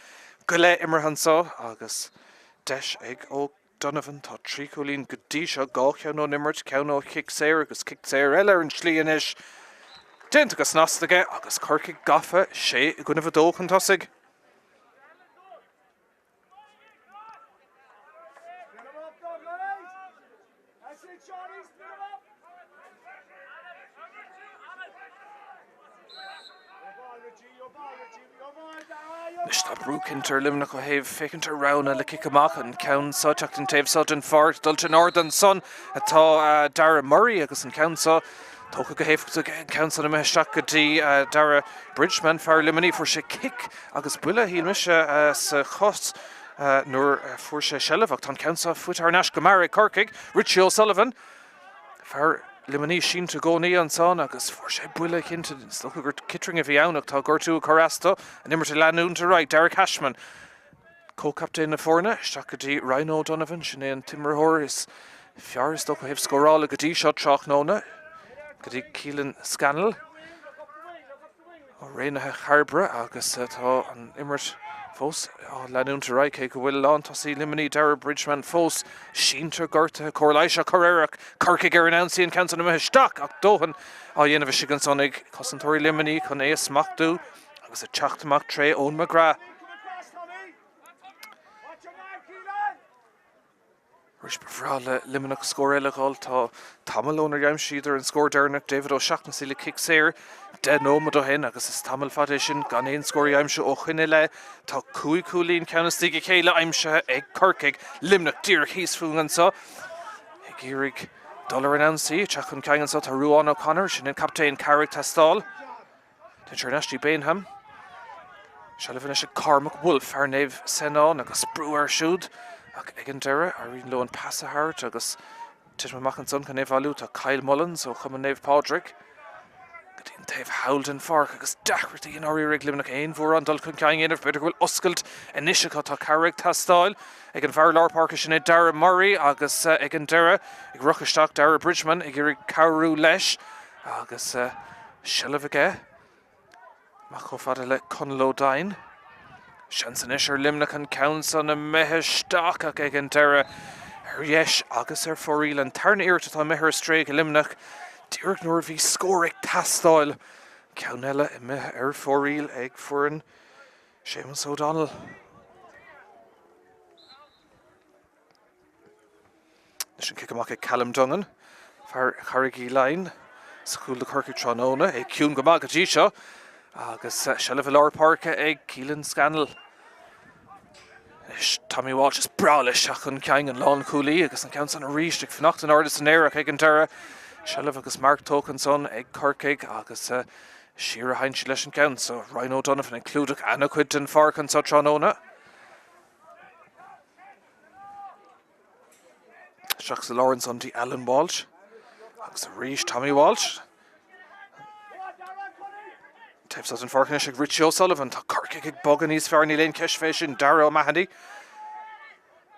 go leith imeartha anseo agus deis ag O'Donovan. Tá 3 chúilín go dtí seo, 2 cheann ón imirt, ceann ó chic saor agus cic saor eile ar an tslí anois. Déanta go snasta aige agus Corcaigh gafa 6 i gcoinnibh 2 chun tosaigh. Anois tá brú cinnte ar Luimneach ó thaobh féachaint ar roghanna le cic amach. An ceann seo teacht an taobh seo den pháirc, dulta in airde ansan atá Dara Murray agus an ceann seo tógtha go héifeachtach aige. An ceann san imithe isteach go dtí Dara Bridgeman, fear Luimnigh. Fuair sé cic agus buille, shíl mise, sa chos nuair a fuair sé seilbh ach tá an ceann seo faighte thar n-ais go mear ag Corcaigh. Richie O'Sullivan. Fear Luimnigh sínte i gcónaí ansan agus fuair sé buille cinnte. Is dócha gur citring a bhí ann ach tá gortú ag cur as dó. An imirt ag leanúint ar aghaidh. Darragh Cashman, comhchaptaen na foirne, isteach go dtí Ryan O'Donovan. Sin é an t-imreoir is fearr is dócha ó thaobh scórála go dtí seo tráthnóna. Go dtí Keelan Scannell. Ó Raonaithe Chairbre agus tá an imirt fós á leanúint ar aghaidh cé go bhfuil lántosaí Luimnigh Darragh Bridgeman fós sínte gortaithe. Cóir leighis á cur air ach Corcaigh ar an ionsaí an ceann san imithe isteach ach dóthain á dhéanamh istigh ansan ag cosantóirí Luimnigh chun é a smachtú agus ag teacht amach tré Eoin McGrath. Arís ba bhreá le Luimneach scór eile a dh'fháil. Tá tamall ónar aimsíodar an scór deireanach, David O'Shaughnessy le cic saor 10 nóiméad ó shin agus is tamall fada é sin gan aon scór a aimsiú ó shoin i leith. Tá 5 chúilín ceann istigh a chéile aimsithe ag Corcaigh. Luimneach díreach thíos fúinn anseo ag iarraidh dul ar an ionsaí. Teacht chun cinn anseo tá Ruán O'Connor, sin an captaen, cabhair ag teastáil. Téann sé thar n-ais dtí Bainham. Seilbh anois ag Cormac Woulfe, fear Naomh Senán agus brú air siúd ach ag an deireadh éiríonn leo an pas a thabhairt agus titim amach ansan chun é a bhailiú. Tá Kyle Mullins ó Chumann Naomh Pádraig go dtí an taobh thall den pháirc agus deacrachtaí i ndáiríre ag Luimneach aon mhórán dul chun cinn a dhéanamh. B'fhéidir go bhfuil oscailt anois acu. Tá cabhair ag teastáil ag an bhfear lár páirce sin é Dara Murray agus ag an deireadh ag rith isteach Dara Bridgeman ag iarraidh cabhrú leis agus Seilbh aige amach chomh fada le Conall O'Dine. Seans anois ar Luimneach an ceann san imithe isteach ach ag an deireadh ar dheis agus ar fóraoil. An tarna iarracht atá imithe ar strae ag Luimneach díreach nuair a bhí scór ag teastáil. Ceann eile imithe ar fóraoil ag foireann Séamus O'Donnell. Anois an cic amach ag Callum Dungan, fear Charraig Uí Leighin sa chúl do Chorcaigh tráthnóna, é ciúin go maith go dtí seo agus seilbh i lár páirce ag Keelan Scannell. Anois Tommy Walsh is breá leis teacht chun cinn an lánchúlaí agus an ceann san arís ag fanacht in airde san aer ach ag an deireadh seilbh agus marc tógtha ansan ag Corcaigh agus siar a théann siad leis an gceann so. Ryan O'Donovan ag clúdach ana-chuid den pháirc anso tráthnóna. Isteach sa lár ansan dtí Alan Walsh. Agus arís Tommy Walsh. Taobh seo den pháirc anois ag Richie O'Sullivan. Tá Corcaigh ag bogadh níos fearr, níl aon cheist fé sin. Darragh O'Mahony.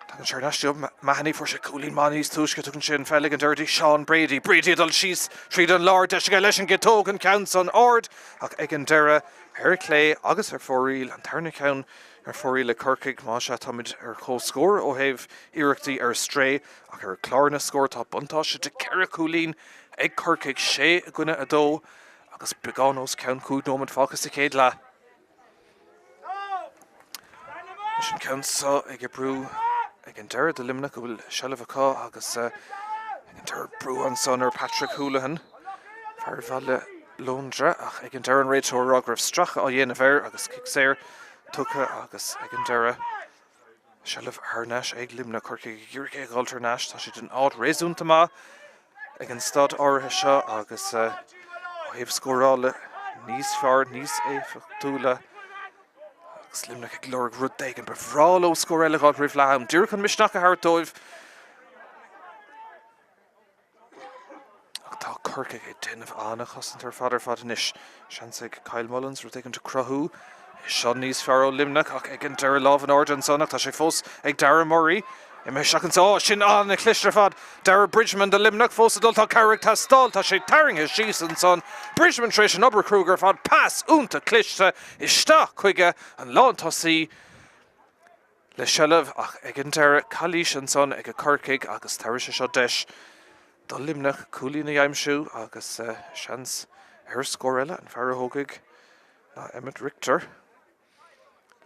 Tagann sé thar n-ais dó. O'Mahony, fuair sé cúilín maith níos túisce. Tugann sé an pheil ag an deireadh dtí Seán Brady. Brady ag dul síos tríd an lár. Deis aige leis an gciotóg, an ceann san ard ach ag an deireadh ar clé agus ar fóraoil. An tarna ceann ar fóraoil ag Corcaigh. Más ea, táimid ar comhscór ó thaobh iarrachtaí ar strae ach ar chlár na scór tá buntáiste de cheithre chúilín ag Corcaigh, 6 i gcoinne 2 agus beagán os cionn 5 nóiméad fágtha sa chéad leath. Leis an ceann seo ag oibriú ag an deireadh do Luimneach go bhfuil seilbh acu agus ag an deireadh brú ansan ar Patrick Houlihan, fear Bhaile Lóndra, ach ag an deireadh an réiteoir ag rá go raibh stracadh á dhéanamh air agus cic saor tugtha agus ag an deireadh Seilbh thar n-ais ag Luimneach. Corcaigh ag iarraidh é a dh'fháilt thar n-ais. Tá siad in áit réasúnta maith ag an staid áirithe seo agus ó thaobh scórála níos fearr, níos éifeachtúla agus Luimneach ag lorg rud éigin. Ba bhreá leo scór eile a dh'fháilt roimh leath am. Díreach chun misneach a thabhairt dóibh. Ach tá Corcaigh ag déanamh an-chosaint ar fad ar fad anois. Seans ag Kyle Mullins rud éigin a chruthú. É seo níos fearr ó Luimneach ach ag an deireadh lámh in airde ansan ach tá sé fós ag Darragh Murray. Imithe isteach anso. Sin an-chliste ar fad. Darragh Bridgman do Luimneach fós ag dul. Tá cabhair ag teastáil. Tá sé tarraingthe síos ansan. Bridgman tar éis an obair chruaidh ar fad. Pas iontach cliste isteach chuige an lántosaí. le seilbh ach ag an deireadh calaois ansan ag Corcaigh agus tabharfaidh sé seo deis do Luimneach cúilín a aimsiú agus seans ar scór eile, an fear a thógfaidh ná Emmet Richter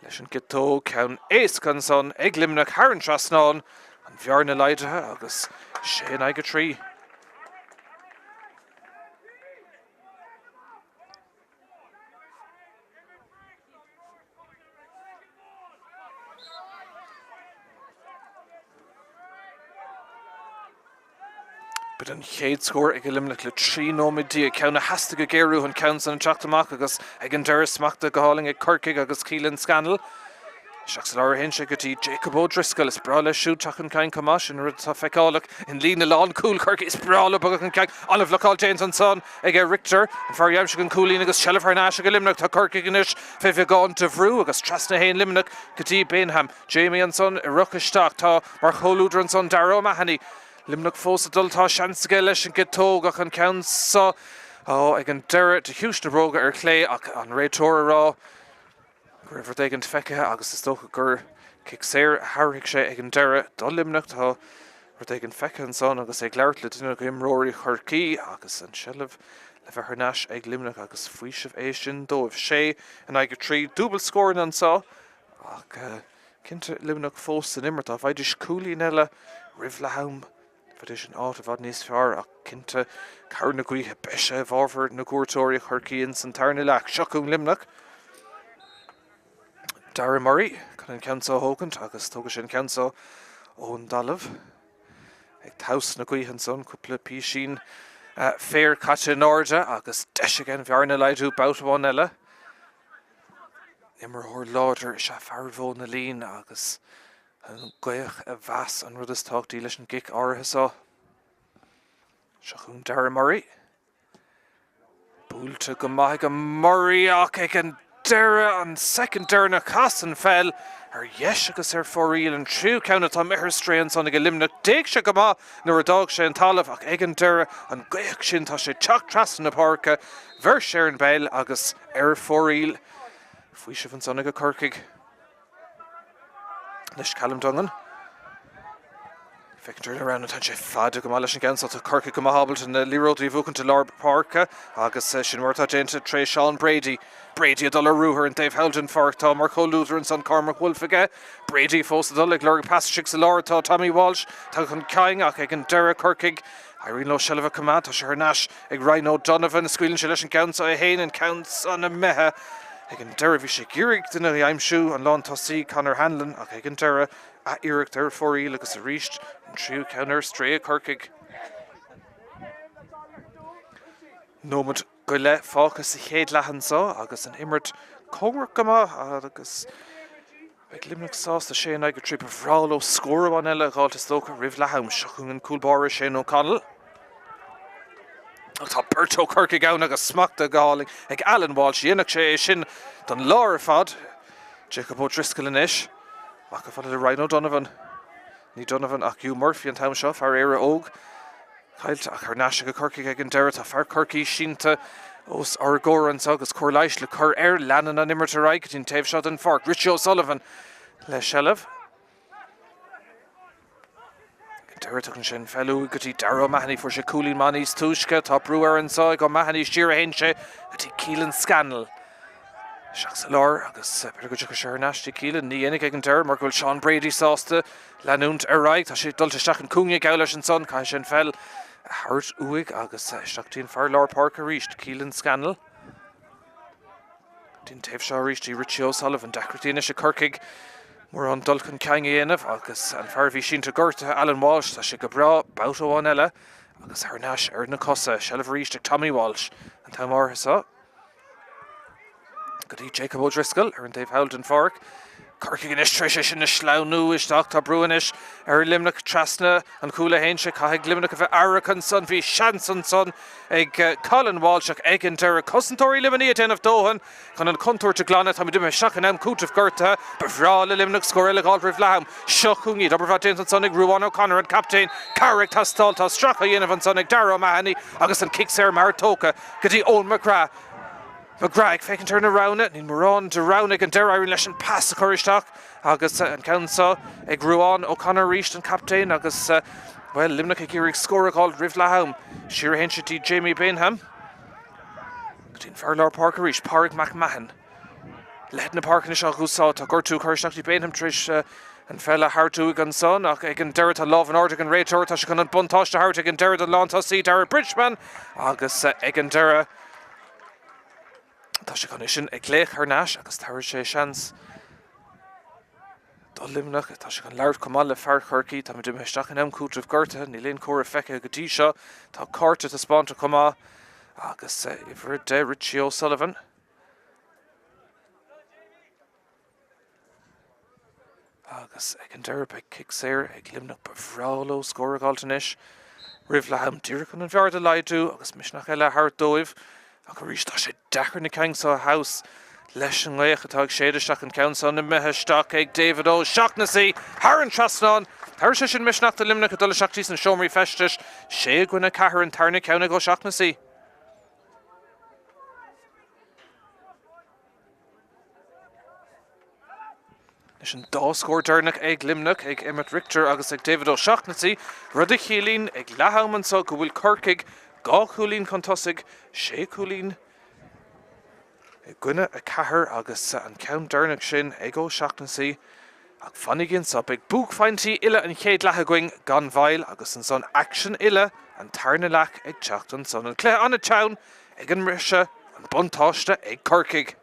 leis an gciotóg, ceann éasca ansan ag Luimneach thar an trasnán, an bhearna laghdaithe agus 6 in aghaidh 3. B'in an chéad scór ag Luimneach le 13 nóiméad, ceann a theastaigh go géar uathu an ceann san ag teacht amach agus ag an deireadh smachtaithe go hálainn ag Corcaigh agus Keelan Scannell. Isteach sa lár a théann sé go dtí Jacob O'Driscoll. Is breá leis siúd teacht chun cinn chomh maith. Sin rud atá feiceálach in líne lánchúil Chorcaí. Is breá leo bogadh chun cinn. An-bhlocáil déanta ansan ag Richter, an fear a d'aimsigh an cúilín agus seilbh thar n-ais ag Luimneach. Tá Corcaigh anois fé bheagán de bhrú agus trasna a théann Luimneach go dtí Bainham. Jamie ansan ag rith isteach. Tá mar chomhluadar ansan Darragh O'Mahony. Luimneach fós ag dul. Tá seans aige leis an gciotóg ach an ceann so ag an deireadh de chiumhais na bróga ar chlé ach an réiteoir ag rá go raibh rud éigin feicthe agus is dócha gur cic saor a thabharfaidh sé ag an deireadh do Luimneach. Tá rud éigin feicthe ansan agus é ag labhairt le duine d'imreoirí Chorcaí agus an tseilbh le bheith thar n-ais ag Luimneach agus faoiseamh é sin dóibh. 6 in aghaidh 3, dúbailt scóranna anso ach cinnte Luimneach fós san imirt. Dá bhfaighidís cúilín eile roimh leath am Bheidís in áit i bhfad níos fearr ach cinnte, cabhair na gaoithe, beidh sé i bhfabhar na gcuairteoirí Chorcaí ins an tarna leath. Seo chugainn Luimneach. Darragh Murray chun an ceann seo a thógaint agus tógfaidh sé an ceann seo ón dtalamh. Ag tomhas na gaoithe ansan, cúpla písín féir caite in airde agus deis aige an bhearna a laghdú babhta amháin eile. Imreoir láidir is ea fear Mhóna Lín agus An ghaoth a bheas an rud is tábhachtaí leis an gcic áirithe seo. Seo chugainn Darragh Murray. Buailte go maith ag Murray ach ag an deireadh, an soicind deireanach, chas an pheil ar dheis agus ar fóraoil. An tríú ceann atá imithe ar strae ansan ag Luimneach. D'éag sé go maith nuair a d'fhág sé an talamh ach ag an deireadh, an ghaoth sin, tá sé ag teacht trasna na páirce. Bheir sé ar an bpeil agus ar fóraoil. Faoiseamh ansan ag Corcaigh. Anois Callum Dungan. Féachaint ar na roghanna, tá sé fada go maith leis an gceann so. Tá Corcaigh go maith ábalta na liathróidí a bhuachaint i lár páirce agus sin mar atá déanta tré Seán Brady. Brady ag dul ar ruathar an taobh thall den pháirc. Tá mar chomhluadar ansan Cormac Woulfe aige. Brady fós ag dul ag lorg pas istigh sa lár. Tá Tommy Walsh tagtha chun cinn ach ag an deireadh Corcaigh éiríonn leo seilbh a choimeád. Tá sé thar n-ais ag Ryan O'Donovan. Scaoileann sé leis an gceann so é féin, an ceann san imithe. Ag an deireadh bhí sé ag iarraidh duine a aimsiú, an lántosaí Conor Hanlon, ach ag an deireadh ath-iarracht ar fóraoil agus arís an tríú ceann ar strae ag Corcaigh. Nóiméad go leith fágtha sa chéad leath anseo agus an imirt cóngarach go maith agus beidh Luimneach sásta 6 in aghaidh 3. Ba bhreá leo scór amháin eile a dh'fháilt is dócha roimh leath am. Seo chugainn an cúl báire Shane O'Connell. Ach tá beirt ó Chorcaigh ann agus smachtaithe go hálainn ag Alan Walsh. Dhéanfadh sé é sin don lá ar fad. Jacob O'Driscoll anois. Amach chomh fada le Ryan O'Donovan. Ní Donovan ach Hugh Murphy an t-am seo, fear Éire Óg. Caillte ach thar n-ais ag Corcaigh ag an deireadh. Tá fear Chorcaí sínte os ár gcomhair anseo agus cóir leighis le cur air. Leanann an imirt ar aghaidh go dtí an taobh seo den pháirc. Richie O'Sullivan le seilbh. Ag an deireadh tugann sé an pheil uaidh go dtí Darragh O'Mahony. Fuair sé cúilín maith níos túisce. Tá brú air anseo ag O'Mahony. Siar a théann sé go dtí Keelan Scannell. Isteach sa lár agus b'fhéidir go dtiocfaidh sé thar n-ais dtí Keelan. Ní dhéanfaidh ag an deireadh mar go bhfuil Seán Brady sásta leanúint ar aghaidh. Tá sé dulta isteach an cúinne geall leis ansan. Caithfidh sé an pheil a thabhairt uaidh agus isteach dtí an fear lár páirce arís, Keelan Scannell. Dtí an taobh seo arís dtí Richie O'Sullivan. Deacrachtaí anois ag Corcaigh mórán dul chun cinn a dhéanamh agus an fear a bhí sínte gortaithe, Alan Walsh, tá sé go breá babhta amháin eile agus thar n-ais ar na cosa. Seilbh arís ag Tommy Walsh an t-am áirithe seo. Go dtí Jacob O'Driscoll ar an taobh thall den pháirc. Corcaigh anois tar éis é sin a shleamhnú isteach. Tá brú anois ar Luimneach trasna an chúil a théann sé. Caithfidh Luimneach a bheith aireach ansan. Bhí seans ansan ag Colin Walsh ach ag an deireadh cosantóirí Luimnigh ag déanamh dóthain chun an chontúirt a ghlanadh. Táimid imithe isteach in am cúitimh gortaithe. Ba bhreá le Luimneach scór eile a dh'fháil roimh leath-am. Seo chugainn iad. Obair mhaith déanta ansan ag Ruadhán O'Connor, an captaen. Cabhair ag teastáil. Tá stracadh á dhéanamh ansan ag Darragh O'Mahony agus an cic saor mar tógtha go dtí Eoin McGrath. McGrath ag féachaint ar na roghanna, níl mórán de roghanna ag an deireadh, éiríonn leis an pas a chur isteach agus an ceann seo ag Ruadhán O'Connor arís, an captaen, agus, bhuel, Luimneach ag iarraidh scór a dh'fháil roimh leath-am. Siar a théann sé dtí Jamie Bainham. Go dtí an fear lár páirce arís, Pádraig McMahon. Leithead na páirce anois á úsáid, tá gortú curtha isteach dtí Bainham tar éis an pheil a thabhairt uaidh ansan ach ag an deireadh tá lámh in airde ag an réiteoir, tá sé chun an buntáiste a thabhairt ag an deireadh don lántosaí, Darragh Bridgeman, agus ag an deireadh, Tá sé chun é sin a ghlaoch thar n-ais agus tabharfaidh sé seans do Luimneach. Tá sé chun labhairt chomh maith le fear Chorcaí. Táimid imithe isteach in am cúitimh gortaithe. Níl aon chomhartha feicthe go dtí seo. Tá cárta taispeánta chomh maith agus uimhir 10 Richie O'Sullivan. Agus ag an deireadh beidh cic saor ag Luimneach. Ba bhreá leo scór a dh'fháilt anois roimh leath am díreach chun an bhearna a laghdú agus misneach eile a thabhairt dóibh. Ach arís tá sé deacair na cinn seo a thomhas leis an ngaoth atá ag séideadh isteach an ceann seo imithe isteach ag David O'Shaughnessy thar an trasnán. Tabharfaidh sé sin misneach do Luimneach ag dul isteach dtí sna seomraí feistis. 6 i gcoinne 4 an tarna ceann ag O'Shaughnessy. Leis an dá scór deireanach ag Luimneach, ag Emmet Richter agus ag David O'Shaughnessy, rud a chiallaíonn ag leath-am anseo go bhfuil Corcaigh 2 chúilín chun tosaigh, 6 chúilín i gcoinne 4 agus an ceann deireanach sin ag O'Shaughnessy. Ach fanaigí anseo, beidh buaicphointí uile an chéad leath againn gan mhoill agus ansan aicsean uile an tarna leath ag teacht ansan. An cluiche an-teann ag an mbriseadh, an buntáiste ag Corcaigh.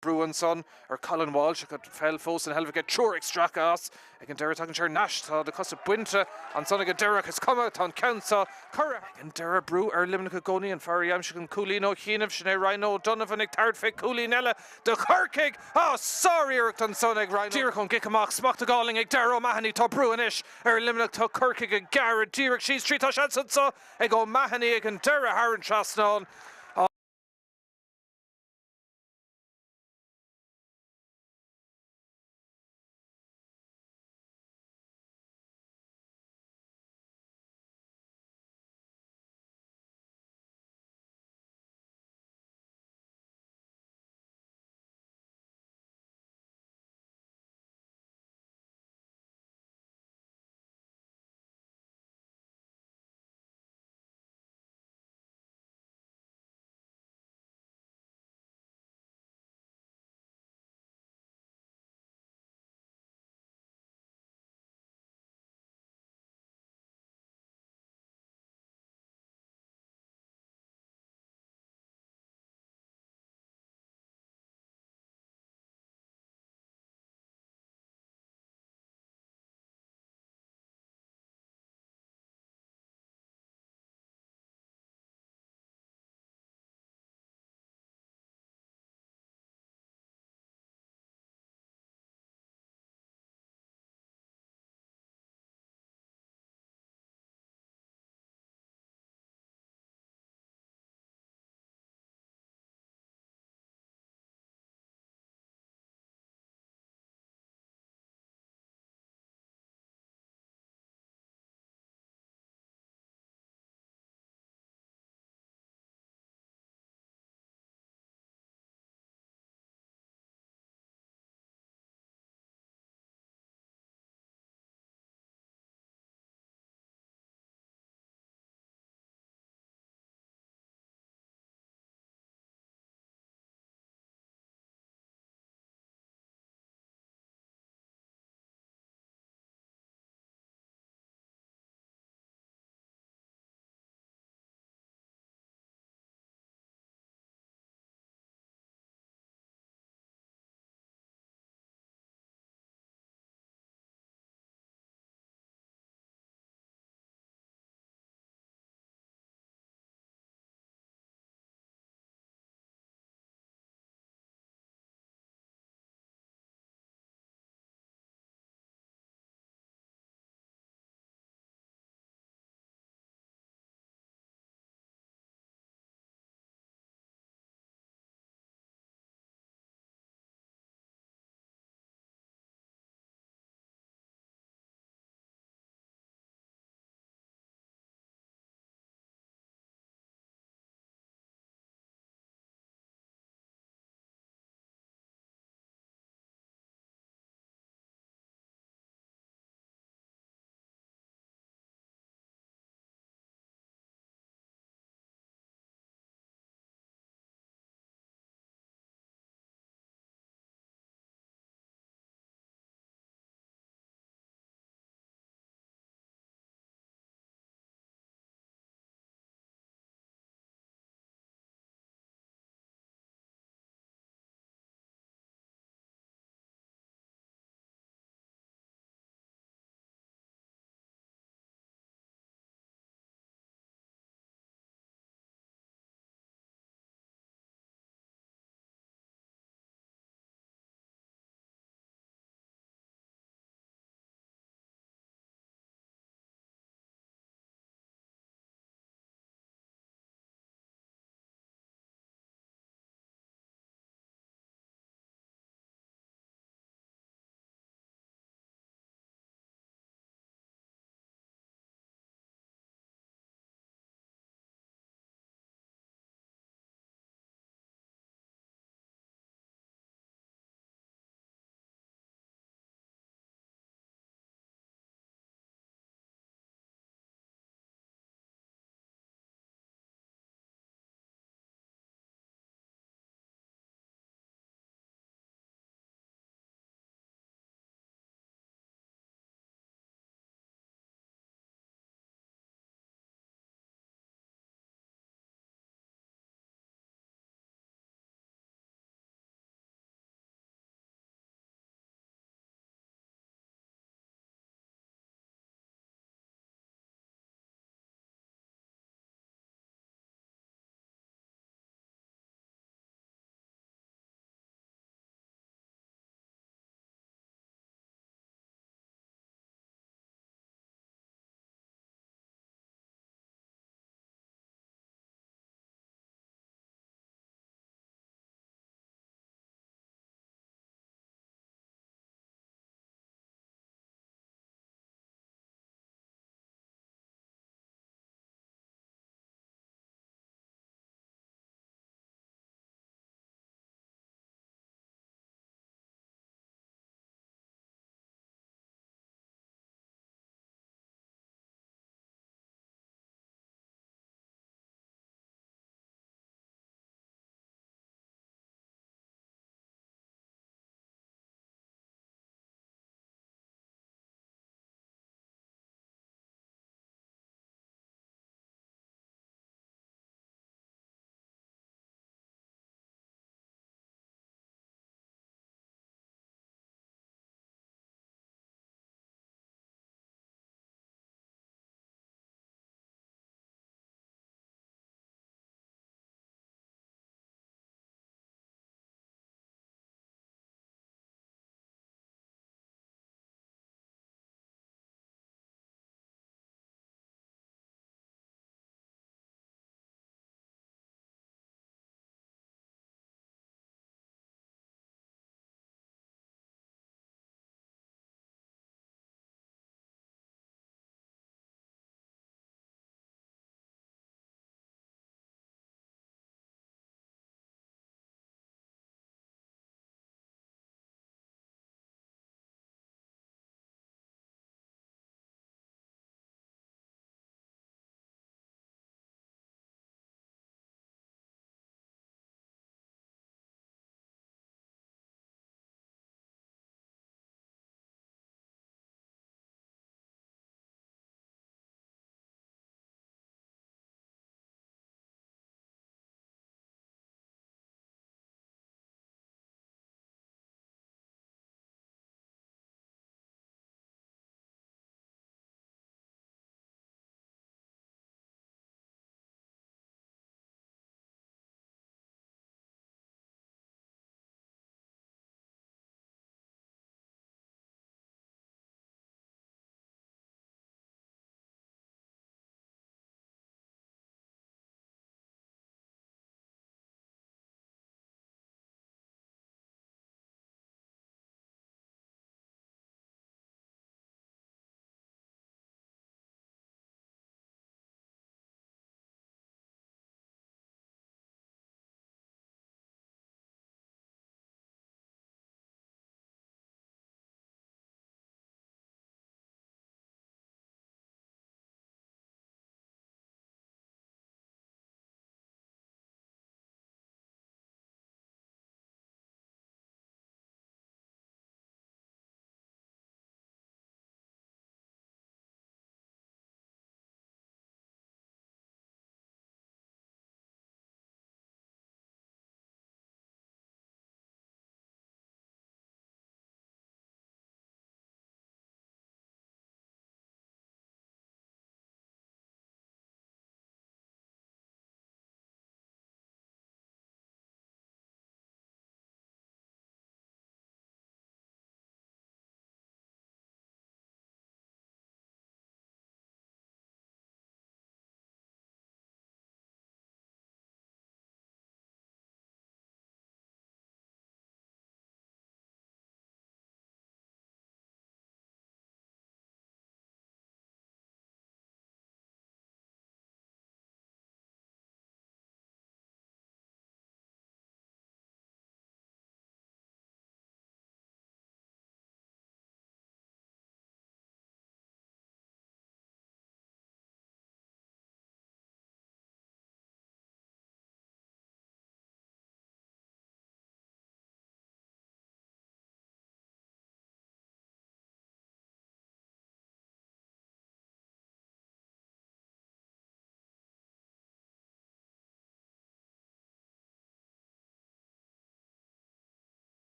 Brú ansan ar Colin Walsh ach an pheil fós ina sheilbh aige. Triúr ag stracadh as. Ag an deireadh tagann sé thar n-ais. Tá na cosa bainte ansan ag an deireadh ach is cuma, tá an ceann seo curtha. Ag an deireadh brú ar Luimneach i gcónaí. An fear a d'aimsigh an cúilín ó chianaibh, sin é Ryan O'Donovan ag tabhairt fé chúilín eile do Chorcaigh. Á, sár-iarracht ansan ag Ryan. Díreach ón gcic amach, smacht go hálainn ag Darragh O'Mahony. Tá brú anois ar Luimneach. Tá Corcaigh ag gearradh díreach síos tríd. Tá seans anso ag O'Mahony ag an deireadh thar an trasnán.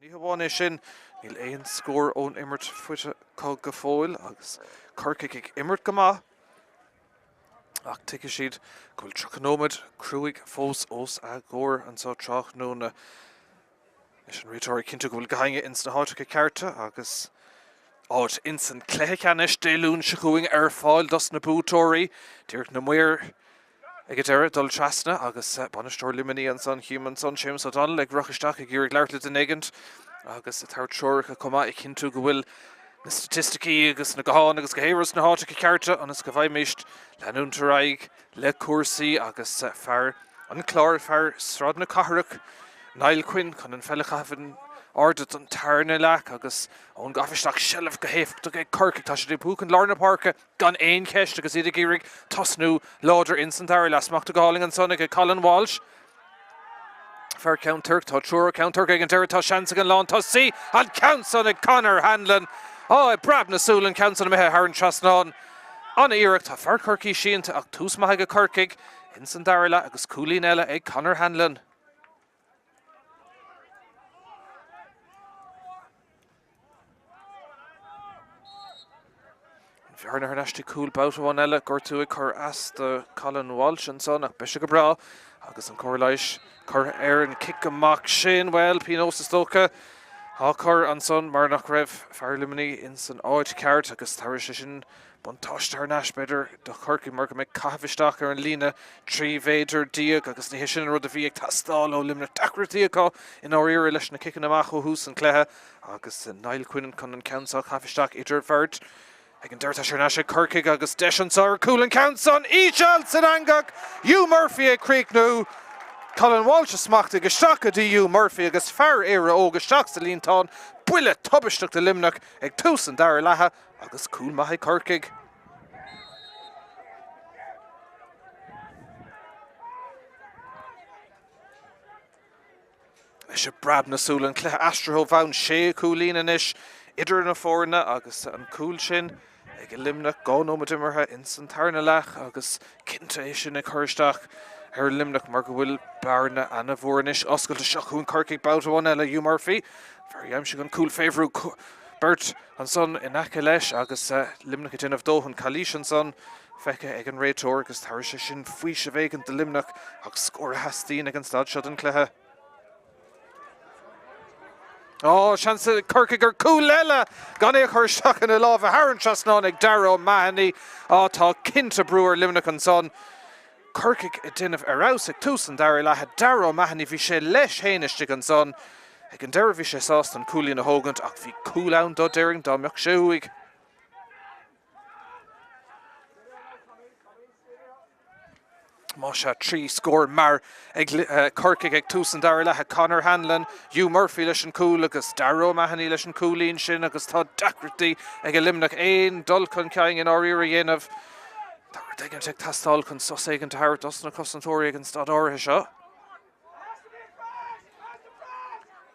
Ní hamháin é sin, níl aon scór ón imirt faighte acu go fóill agus Corcaigh ag imirt go maith ach tuigfidh siad go bhfuil 30 nóiméad cruaidh fós os a gcomhair anseo tráthnóna. Leis an réiteoir ag cinntiú go bhfuil gach éinne ins na háiteacha cearta agus áit ins an cluiche ceannais Dé Luain seo chugainn ar fáil dos na buaiteoirí. Díreach na maoir ag an deireadh dul trasna agus bainisteoir Luimnigh ansan, chím ansan Séamus O'Donnell ag rith isteach ag iarraidh labhairt le duine éigint agus ag tabhairt treoracha chomh maith ag cinntiú go bhfuil na staitisticí agus na gutháin agus gach aon rud sna háiteacha cearta ionas go bhfaighimíst leanúint ar aghaidh le cúrsaí agus fear An Chláir, fear Sráid na Cathrach, Niall Quinn, chun an pheil a chaitheamh in airde don tarna leath agus ón gcaitheamh isteach seilbh go héifeachtach ag Corcaigh. Tá siad ag buachan lár na páirce gan aon cheist agus iad ag iarraidh tosnú láidir ins an dara leath. Smachtú go hálainn ansan ag Colin Walsh. Fear Ceann Toirc, tá triúr ó Cheann Toirc ag an deireadh, tá seans ag an lántosaí, an ceann san ag Conor Hanlon. Á, ag preab na súl an ceann san imithe thar an trasnán. An-iarracht, tá fear Chorcaí sínte ach tús maith ag Corcaigh. Ins an dara leath agus cúilín eile ag Conor Hanlon. An bhearna thar n-ais go cúl babhta amháin eile, gortú ag cur as do Colin Walsh ansan ach beidh sé go breá agus an cóir leighis curtha ar an cic amach sin. Bhuel, pionós is dócha á chur ansan mar nach raibh fear Luimnigh ins an áit cheart agus tabharfaidh sé sin Buntáiste thar n-ais, b'fhéidir, do Chorcaigh mar go mbeidh caitheamh isteach ar an líne 13 mhéadar agus ní hé sin an rud a bhí ag teastáil ó Luimneach. Deacrachtaí acu i ndáiríre leis na ciceanna amach ó thús an chluiche agus Niall Quinn chun an ceann seo a chaitheamh isteach idir bheirt. Ag an deireadh tá sé thar n-ais ag Corcaigh agus deis anseo ar chúl an ceann san íseal san eangach! Hugh Murphy ag críochnú. Colin Walsh a smachtaigh isteach go dtí Hugh Murphy agus fear Éire Óg isteach sa líontán. Buille tubaisteach do Luimneach ag tús an dara leatha. Agus cúl maith ag Corcaigh. Anois ag preab na súl an cluiche aistrithe ó bhonn, sé chúilín anois idir na foirne agus an cúl sin ag Luimneach, 2 nóiméad imeartha ins an tarna leath agus cinnte é sin ag cur isteach ar Luimneach mar go bhfuil bearna ana-mhór anois oscailte. Seo chugainn Corcaigh babhta amháin eile, Hugh Murphy, fear a d'aimsigh an cúl fé bhrú beirt ansan in aice leis agus Luimneach ag déanamh dóthain calaois ansan feicthe ag an réiteoir agus tabharfaidh sé sin faoiseamh éigin do Luimneach ach scór a theastaíonn ag an staid seo den chluiche. Ó, seans ag Corcaigh ar cúl eile gan é a chur isteach ina lámha thar an trasnán ag Darragh O'Mahony. Á, tá cinnte brú ar Luimneach ansan. Corcaigh ag déanamh ar fheabhas ag tús an dara leatha. Darragh O'Mahony, bhí sé leis féin istigh ansan. Ag an deireadh bhí sé sásta an cúilín a thógaint ach bhí cúl ann dó déarfainn dá mbeadh sé uaidh. Más ea, 3 scór mear ag Corcaigh ag tús an dara leatha. Conor Hanlon, Hugh Murphy leis an cúl agus Darragh O'Mahony leis an cúilín sin agus tá deacrachtaí ag Luimneach aon dul chun cinn i ndáiríre a dhéanamh. Tá rud éigin ag teastáil chun sos éigin a thabhairt dos na cosantóirí ag an staid áirithe seo.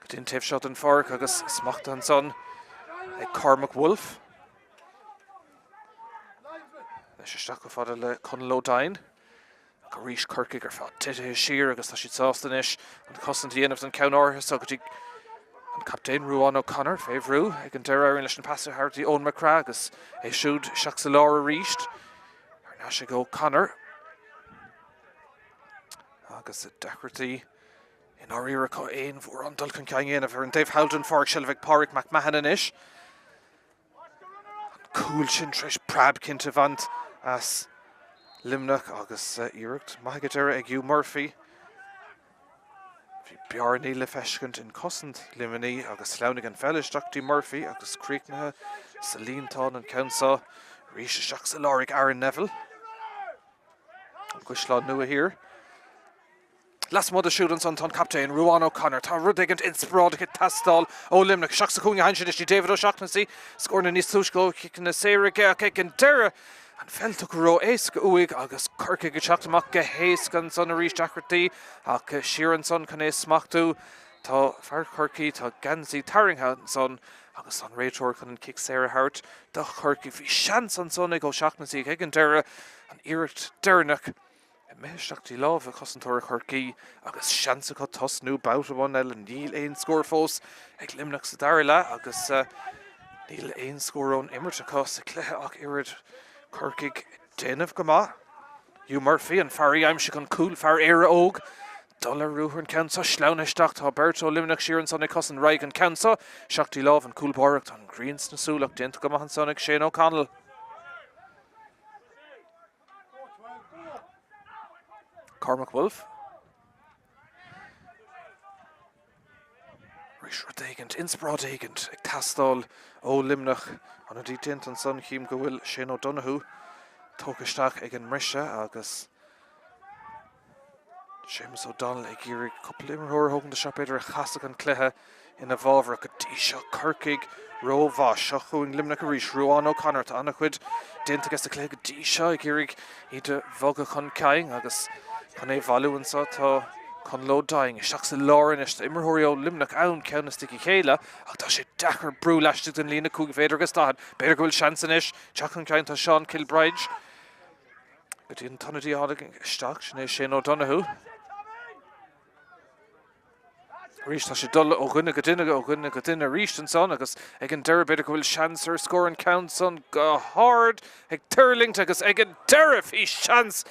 Go dtí an taobh seo den pháirc agus smachtaithe ansan ag Cormac Woulfe. Anois isteach chomh fada le Conal O'Dine. Ach arís Corcaigh ar fad titithe siar agus tá siad sásta anois an chosaint a dhéanamh don cheann áirithe seo go dtí an captaen Ruán O'Connor fé bhrú ag an deireadh éiríonn leis an pas a thabhairt dtí Eoin McGrath agus é siúd isteach sa lár arís. Thar n-ais ag O'Connor agus deacrachtaí i ndáiríre acu aon mhórán dul chun cinn a dhéanamh ar an dtaobh thall den pháirc seilbh ag Pádraig McMahon anois. An cúl sin tar éis preab cinnte a bhaint as Luimneach agus iarracht maith ag an deireadh ag Hugh Murphy. Bhí bearnaí le feiscint in cosaint Luimnigh agus sleamhnaigh an pheil isteach dtí Murphy agus críochnaithe sa líontán an ceann seo arís isteach sa lár ag Aaron Neville. An gCaisleán Nua Thiar. Lasmuigh de siúd ansan tá an captaen, Ruán O'Connor. Tá rud éigin inspioráideach ag teastáil ó Luimneach. Isteach sa chúinne a théann sé anois dtí David O'Shaughnessy. Scóranna níos túisce ó chiceanna saora aige ach ag an deireadh an pheil tugtha ró-éasca uaidh agus Corcaigh ag teacht amach go héasca ansan arís. Deacrachtaí ach siar ansan chun é a smachtú. Tá fear Chorcaí, tá geansaí tarraingthe ansan agus tá an réiteoir chun an cic saor a thabhairt do Chorcaigh. Bhí seans ansan ag O'Shaughnessy ach ag an deireadh an iarracht deireanach. Imithe isteach dtí lámha chosantóra Chorcaí agus seans acu tosnú babhta amháin eile. Níl aon scór fós ag Luimneach sa dara leath agus níl aon scór ón imirt acu sa chluiche ach oiread. Corcaigh ag déanamh go maith. Hugh Murphy, an fear a d'aimsigh an cúl, fear Éire Óg, dul ar ruathar an ceann seo, sleamhnaithe isteach. Tá beirt ó Luimneach siar ansan ag cosaint. Raghaidh an ceann seo isteach dtí lámh an cúl báire. Tá an ghrian sna súile ach déanta go maith ansan ag Shane O'Connell. Cormac Woulfe. Arís rud éigint, inspioráid éigint ag teastáil ó Luimneach. Ionadaí déanta ansan, chím go bhfuil Shane O'Donoghue tógtha isteach ag an mbriseadh agus Séamus O'Donnell ag iarraidh cúpla imreoir a thógaint isteach b'fhéidir a chasfadh an cluiche ina bhfabhar ach go dtí seo Corcaigh rómhaith. Seo chugainn Luimneach arís. Ruán O'Connor, tá an-chuid déanta aige sa chluiche go dtí seo ag iarraidh iad a bhogadh chun cinn agus chun é a bhailiú anseo tá Conall O'Dine isteach sa lár anois. Tá imreoirí ó Luimneach ann ceann istigh a chéile ach tá sé deacair brú laistigh den líne 5 mhéadar agus 40. B'fhéidir go bhfuil seans anois teacht chun cinn tá Seán Kilbride. Go dtí an t-ionadaí a tháinig isteach, sin é Shane O'Donoghue. Arís tá sé dul ó dhuine go duine, ó dhuine go duine arís ansan agus ag an deireadh b'fhéidir go bhfuil seans ar scór an ceann san go hard ag tuirlingt agus ag an deireadh bhí seans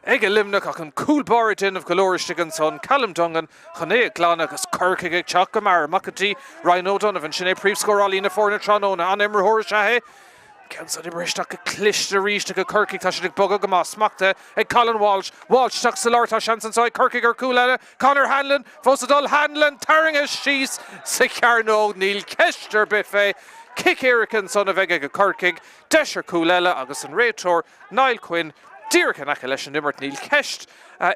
ag Luimneach ach an cúl báire ag déanamh go leor istigh ansan, Callum Dungan chun é a ghlanadh agus Corcaigh ag teacht go mear amach go dtí Ryan O'Donovan, sin é príomhscórálaí na foirne tráthnóna, an-imreoir is ea é. Ceann san imithe isteach go cliste arís ag Corcaigh. Tá siad ag bogadh go maith. Smachtaithe ag Colin Walsh. Walsh isteach sa lár. Tá seans anseo ag Corcaigh ar chúl eile. Conor Hanlon fós ag dul. Hanlon tarraingthe síos sa chearnóg. Níl ceist ar bith fé. Cic éirice ansan a bheidh ag Corcaigh. Deis ar chúl eile agus an réiteoir Niall Quinn díreach in aice leis an imirt. Níl ceist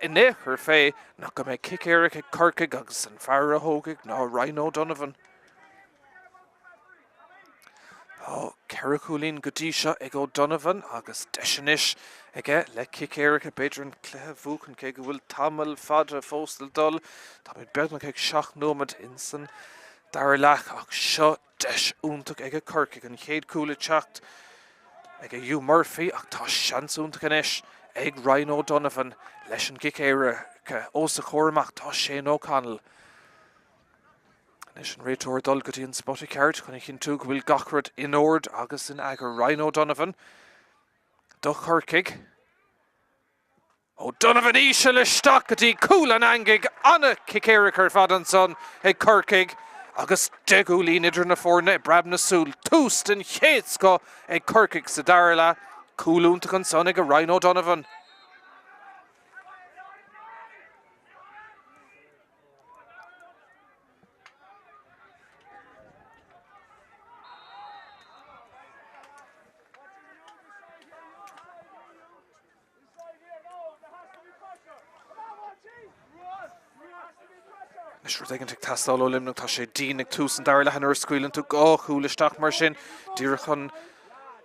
in aon chor fé nach go mbeidh cic éirice ag Corcaigh agus an fear a thógfaidh ná Ryan O'Donovan. Tá 4 chúilín go dtí seo ag O'Donovan agus deis anois aige le cic éirice, b'fhéidir an cluiche a bhuachan cé go bhfuil tamall fada fós le dul. Táimid beagnach ag 7 nóiméad insan dara leath ach seo deis iontach ag Corcaigh, an chéad cúl ag teacht ag Hugh Murphy ach tá seans iontach anois ag Ryan O'Donovan leis an gcic éirice. Os a chomhair amach tá Shane O'Connell. Anois an réiteoir ag dul go dtí an spota ceart chun a chinntiú go bhfuil gach rud in ord agus in eagar. Ryan O'Donovan do Chorcaigh. O'Donovan íseal isteach go dtí cúl an eangaigh. An-chic éirice ar fad ansan ag Corcaigh agus 10 gcúilín idir na foirne i bpreab na súl. Tús den chéad scoth ag Corcaigh sa dara leath. Cúl iontach ansan ag Ryan O'Donovan. Anois rud éigin ag teastáil ó Luimneach, tá sé dian ag tús an dara leath nuair a scaoileann tú dhá chúl isteach mar sin, díreach chun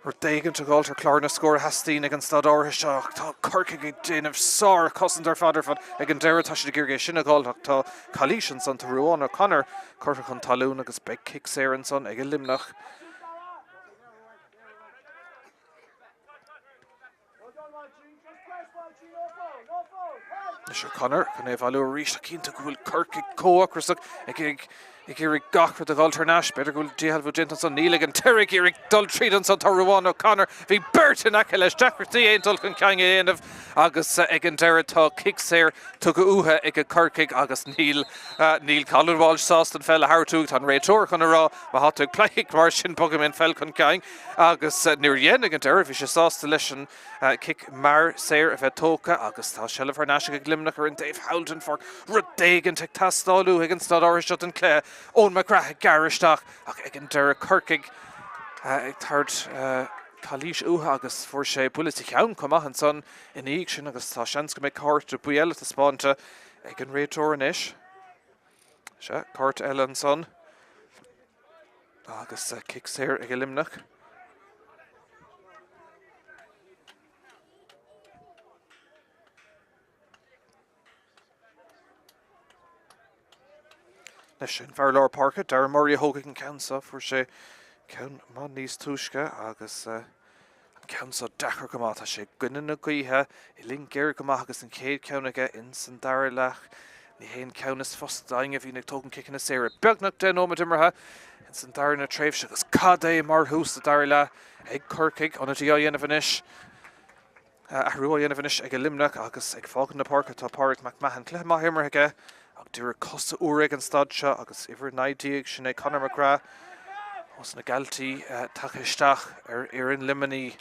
Rud éigin a dh'fháilt ar chlár na scór a theastaíonn ag an staid áirithe seo ach tá Corcaigh ag déanamh sár-chosaint ar fad ar fad. Ag an deireadh tá siad ag iarraidh é sin a dh'fháilt ach tá calaois ansan, tá Ruán O'Connor curtha chun talún agus beidh cic saor ansan ag Luimneach. Anois O'Connor chun é a bhailiú arís ach cinnte go bhfuil Corcaigh chomh hocrasach ag ag iarraidh gach rud a dh'fháilt thar n-ais. B'fhéidir go bhfuil díshealbhú déanta ansan. Níl ag an deireadh ag iarraidh dul tríd ansan. Tá Ruán O'Connor. Bhí beirt in aice leis. Deacrachtaí aon dul chun cinn a dhéanamh agus ag an deireadh tá cic saor tugtha uathu ag Corcaigh agus níl níl Colin Walsh sásta an pheil a thabhairt uaidh. Tá an réiteoir chun a rá má tá tú ag pleidhcíocht mar sin bogfaidh mé an pheil chun cinn. Agus níor dhein ag an deireadh, bhí sé sásta leis an cic mear saor a bheith tógtha agus tá seilbh thar n-ais ag Luimneach ar an dtaobh thall den pháirc. Rud éigin ag teastáil uathu ag an staid áirithe seo den chluiche. Eoin McGrath ag gearradh isteach ach ag an deireadh Corcaigh ag tabhairt calaois uathu agus fuair sé buille sa cheann chomh maith ansan ina dhiaidh sin agus tá seans go mbeidh cárta buí eile taispeánta ag an réiteoir anois. Sea, cárta eile ansan. Agus cic saor ag Luimneach. Leis an bhfear lár páirce, Darren Murray a thógfaidh an ceann seo, fuair sé ceann maith níos túisce agus an. An ceann seo deacair go maith. Tá sé i gcoinne na gaoithe, uillinn géar go maith agus an chéad cheann aige ins an dara leath. Ní hé an ceann is fusa d'éinne a bhíonn ag tógaint ciceanna saora. Beagnach 10 nóiméad imeartha ins an darna tréimhse agus cad é mar thús sa dara leath ag Corcaigh. Ionadaí á dhéanamh anois. Athrú á dhéanamh anois ag Luimneach agus ag fágaint na páirce tá Pádraig McMahon. Cluiche maith imeartha aige ach d'iarraidh cosa úra ag an staid seo agus uimhir 19, sin é Conor McGrath ós na Galtí tagtha isteach ar fhoireann Luimnigh.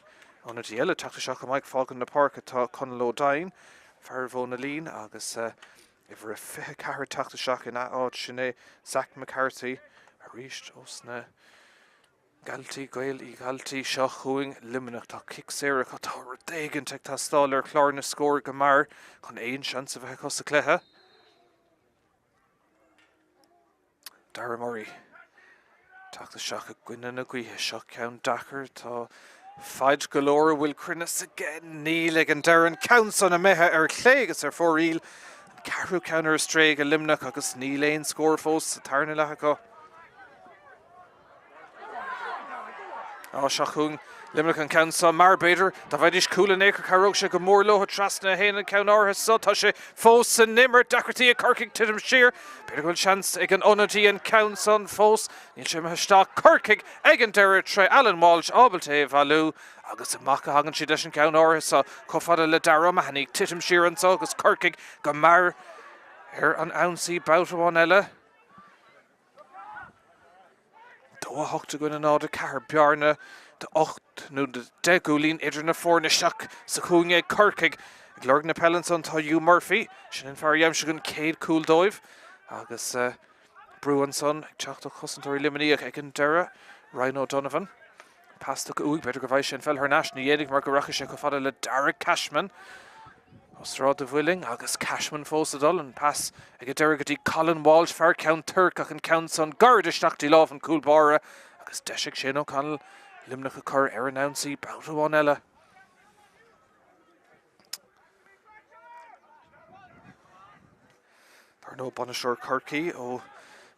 Ionadaí eile teacht isteach chomh maith ag fágaint na páirce tá Conall O'Dine, fear Mhóna Lín agus uimhir 24 teacht isteach ina áit, sin é Zach McCarthy arís ós na Galtí, Gaeil Uí Ghaltí, seo chugainn Luimneach. Tá cic saor acu. Tá rud éigint ag teastáil ar chlár na scór go mear chun aon seans a bheith acu sa chluiche. Darragh Murray teacht isteach i gcoinne na gaoithe. Seo ceann deacair. Tá faid go leor. An bhfuil cruinneas aige? Níl ag an deireadh. An ceann san imithe ar chlé agus ar fóraoil. An ceathrú ceann ar strae ag Luimneach agus níl aon scór fós sa tarna leath acu. Á, seo chugainn Luimneach an ceann seo, mar b'fhéidir, dá bhfaighidís cúl in aon chor chabhródh sé go mór leo trasna a théann an ceann áirithe seo. Tá sé fós san imirt, deacrachtaí ag Corcaigh titim siar. B'fhéidir go bhfuil seans ag an ionadaí an ceann san fós. Níl sé imithe isteach. Corcaigh ag an deireadh tré Alan Walsh ábalta é a bhailiú agus amach a thagann siad leis an gceann áirithe seo chomh fada le Darragh O'Mahony. Titim siar anseo agus Corcaigh go mear ar an ionsaí babhta amháin eile. 2, 8 i gcoinne 0, 4, bearna de 8 nó de 10 gcúilín idir na foirne isteach sa chúinne ag Corcaigh. Ag lorg na peile ansan tá Hugh Murphy, sin an fear a d'aimsigh an chéad chúl dóibh agus brú ansan ag teacht ó chosantóirí Luimnigh ag an deireadh, Ryan O'Donovan. Pas tugtha uaidh, b'fhéidir go bhfaighidh sé an pheil thar n-ais, ní dhéanfaidh mar go rachaidh sé chomh fada le Darragh Cashman ó Sráid a' Mhuilinn agus Cashman fós ag dul, an pas ag an deireadh go dtí Colin Walsh, fear Ceann Toirc ach an ceann san gairid isteach dtí lámh an chúl báire agus deis ag Shane O'Connell Luimneach a chur ar an ionsaí babhta amháin eile. Dar ndóigh, bainisteoir Chorcaí ó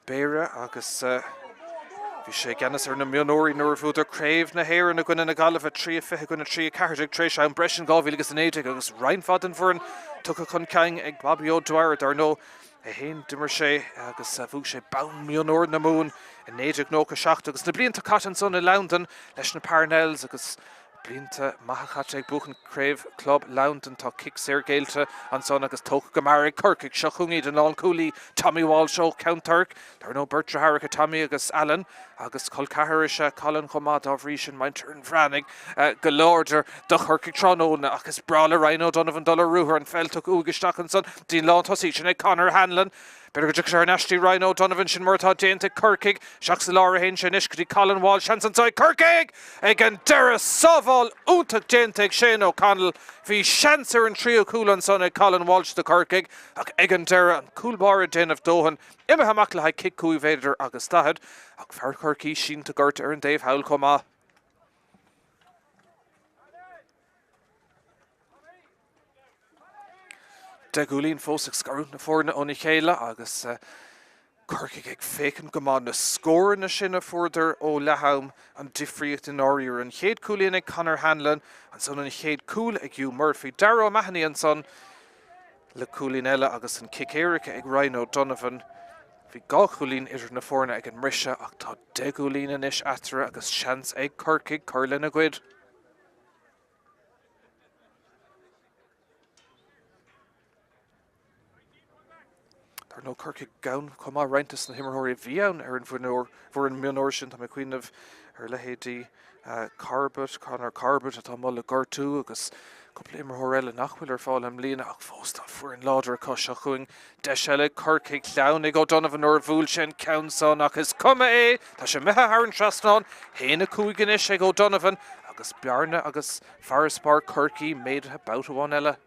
Béarra agus bhí sé i gceannas ar na mionúirí nuair a bhuadar Craobh na hÉireann i gcoinne na Gaillimhe, 3-20 i gcoinne 3-14 tar éis am breise in 2019 agus roinnt mhaith den bhfoireann tugtha chun cinn ag Bobby O'Dwyer. Dar ndóigh, é féin d'imir sé agus bhuaigh sé bonn mionúir na Mumhan i 1997 agus na blianta caite ansan i Londain leis na Parnells agus Blianta maithe caite ag buachan Craobh Club Londan. Tá cic saor géillte ansan agus tógtha go mear ag Corcaigh. Seo chugainn iad an lánchúlaí Tommy Walsh ó Cheann Toirc. Dar ndóigh beirt deartháireacha Tommy agus Alan agus col ceathar is ea Colin chomh maith dá bhrí sin muintir an Bhreathnaigh go láidir do Chorcaigh tráthnóna ach is breá le Ryan O'Donovan dul ar ruathar an pheil tugtha uaidh isteach ansan dtí'n lántosaí sin é Conor Hanlon. B'fhéidir go dtiocfaidh sé thar n-ais dtí Ryan O'Donovan, sin mar atá déanta ag Corcaigh. Isteach sa lár a théann sé anois go dtí Colin Walsh, seans anseo ag Corcaigh! Ag an deireadh, sábháil iontach déanta ag Shane O'Connell. Bhí seans ar an tríú cúl ansan ag Colin Walsh do Chorcaigh ach ag an deireadh, an cúl báire ag déanamh dóthain, imithe amach le haghaidh cic 5 mhéadar agus 40 ach fear Chorcaí sínte goirt ar an dtaobh thall chomh maith. 10 gcúilín fós ag scarúint na foirne óna chéile agus Corcaigh ag féachaint go maith. Na scóranna sin a fuaireadar ó leath-am an difríocht i ndáiríre. An chéad cúilín ag Conor Hanlon, ansan an chéad cúl ag Hugh Murphy. Darragh O'Mahony ansan le cúilín eile agus an cic éirice ag Ryan O'Donovan. Bhí 2 chúilín idir na foirne ag an mbriseadh ach tá 10 gcúilín anois eatarthu agus seans ag Corcaigh cur lena gcuid. Dar ndóigh, Corcaigh gann chomh maith roinnt de na himreoirí a bhí ann ar an bhfoireann mionúir sin. Tá mé ag cuimhneamh ar leithéidí Corbett, Conor Corbett atá amuigh le gortú agus cúpla imreoir eile nach bhfuil ar fáil i mbliana ach fós tá foireann láidir acu. Seo chugainn deis eile ag Corcaigh. Shleamhnaigh O'Donovan nuair a bhuail sé an ceann san ach is cuma é, tá sé imithe thar an trasnán. 1-5 anois ag O'Donovan agus bearna agus farasbarr Chorcaí méadaithe babhta amháin eile.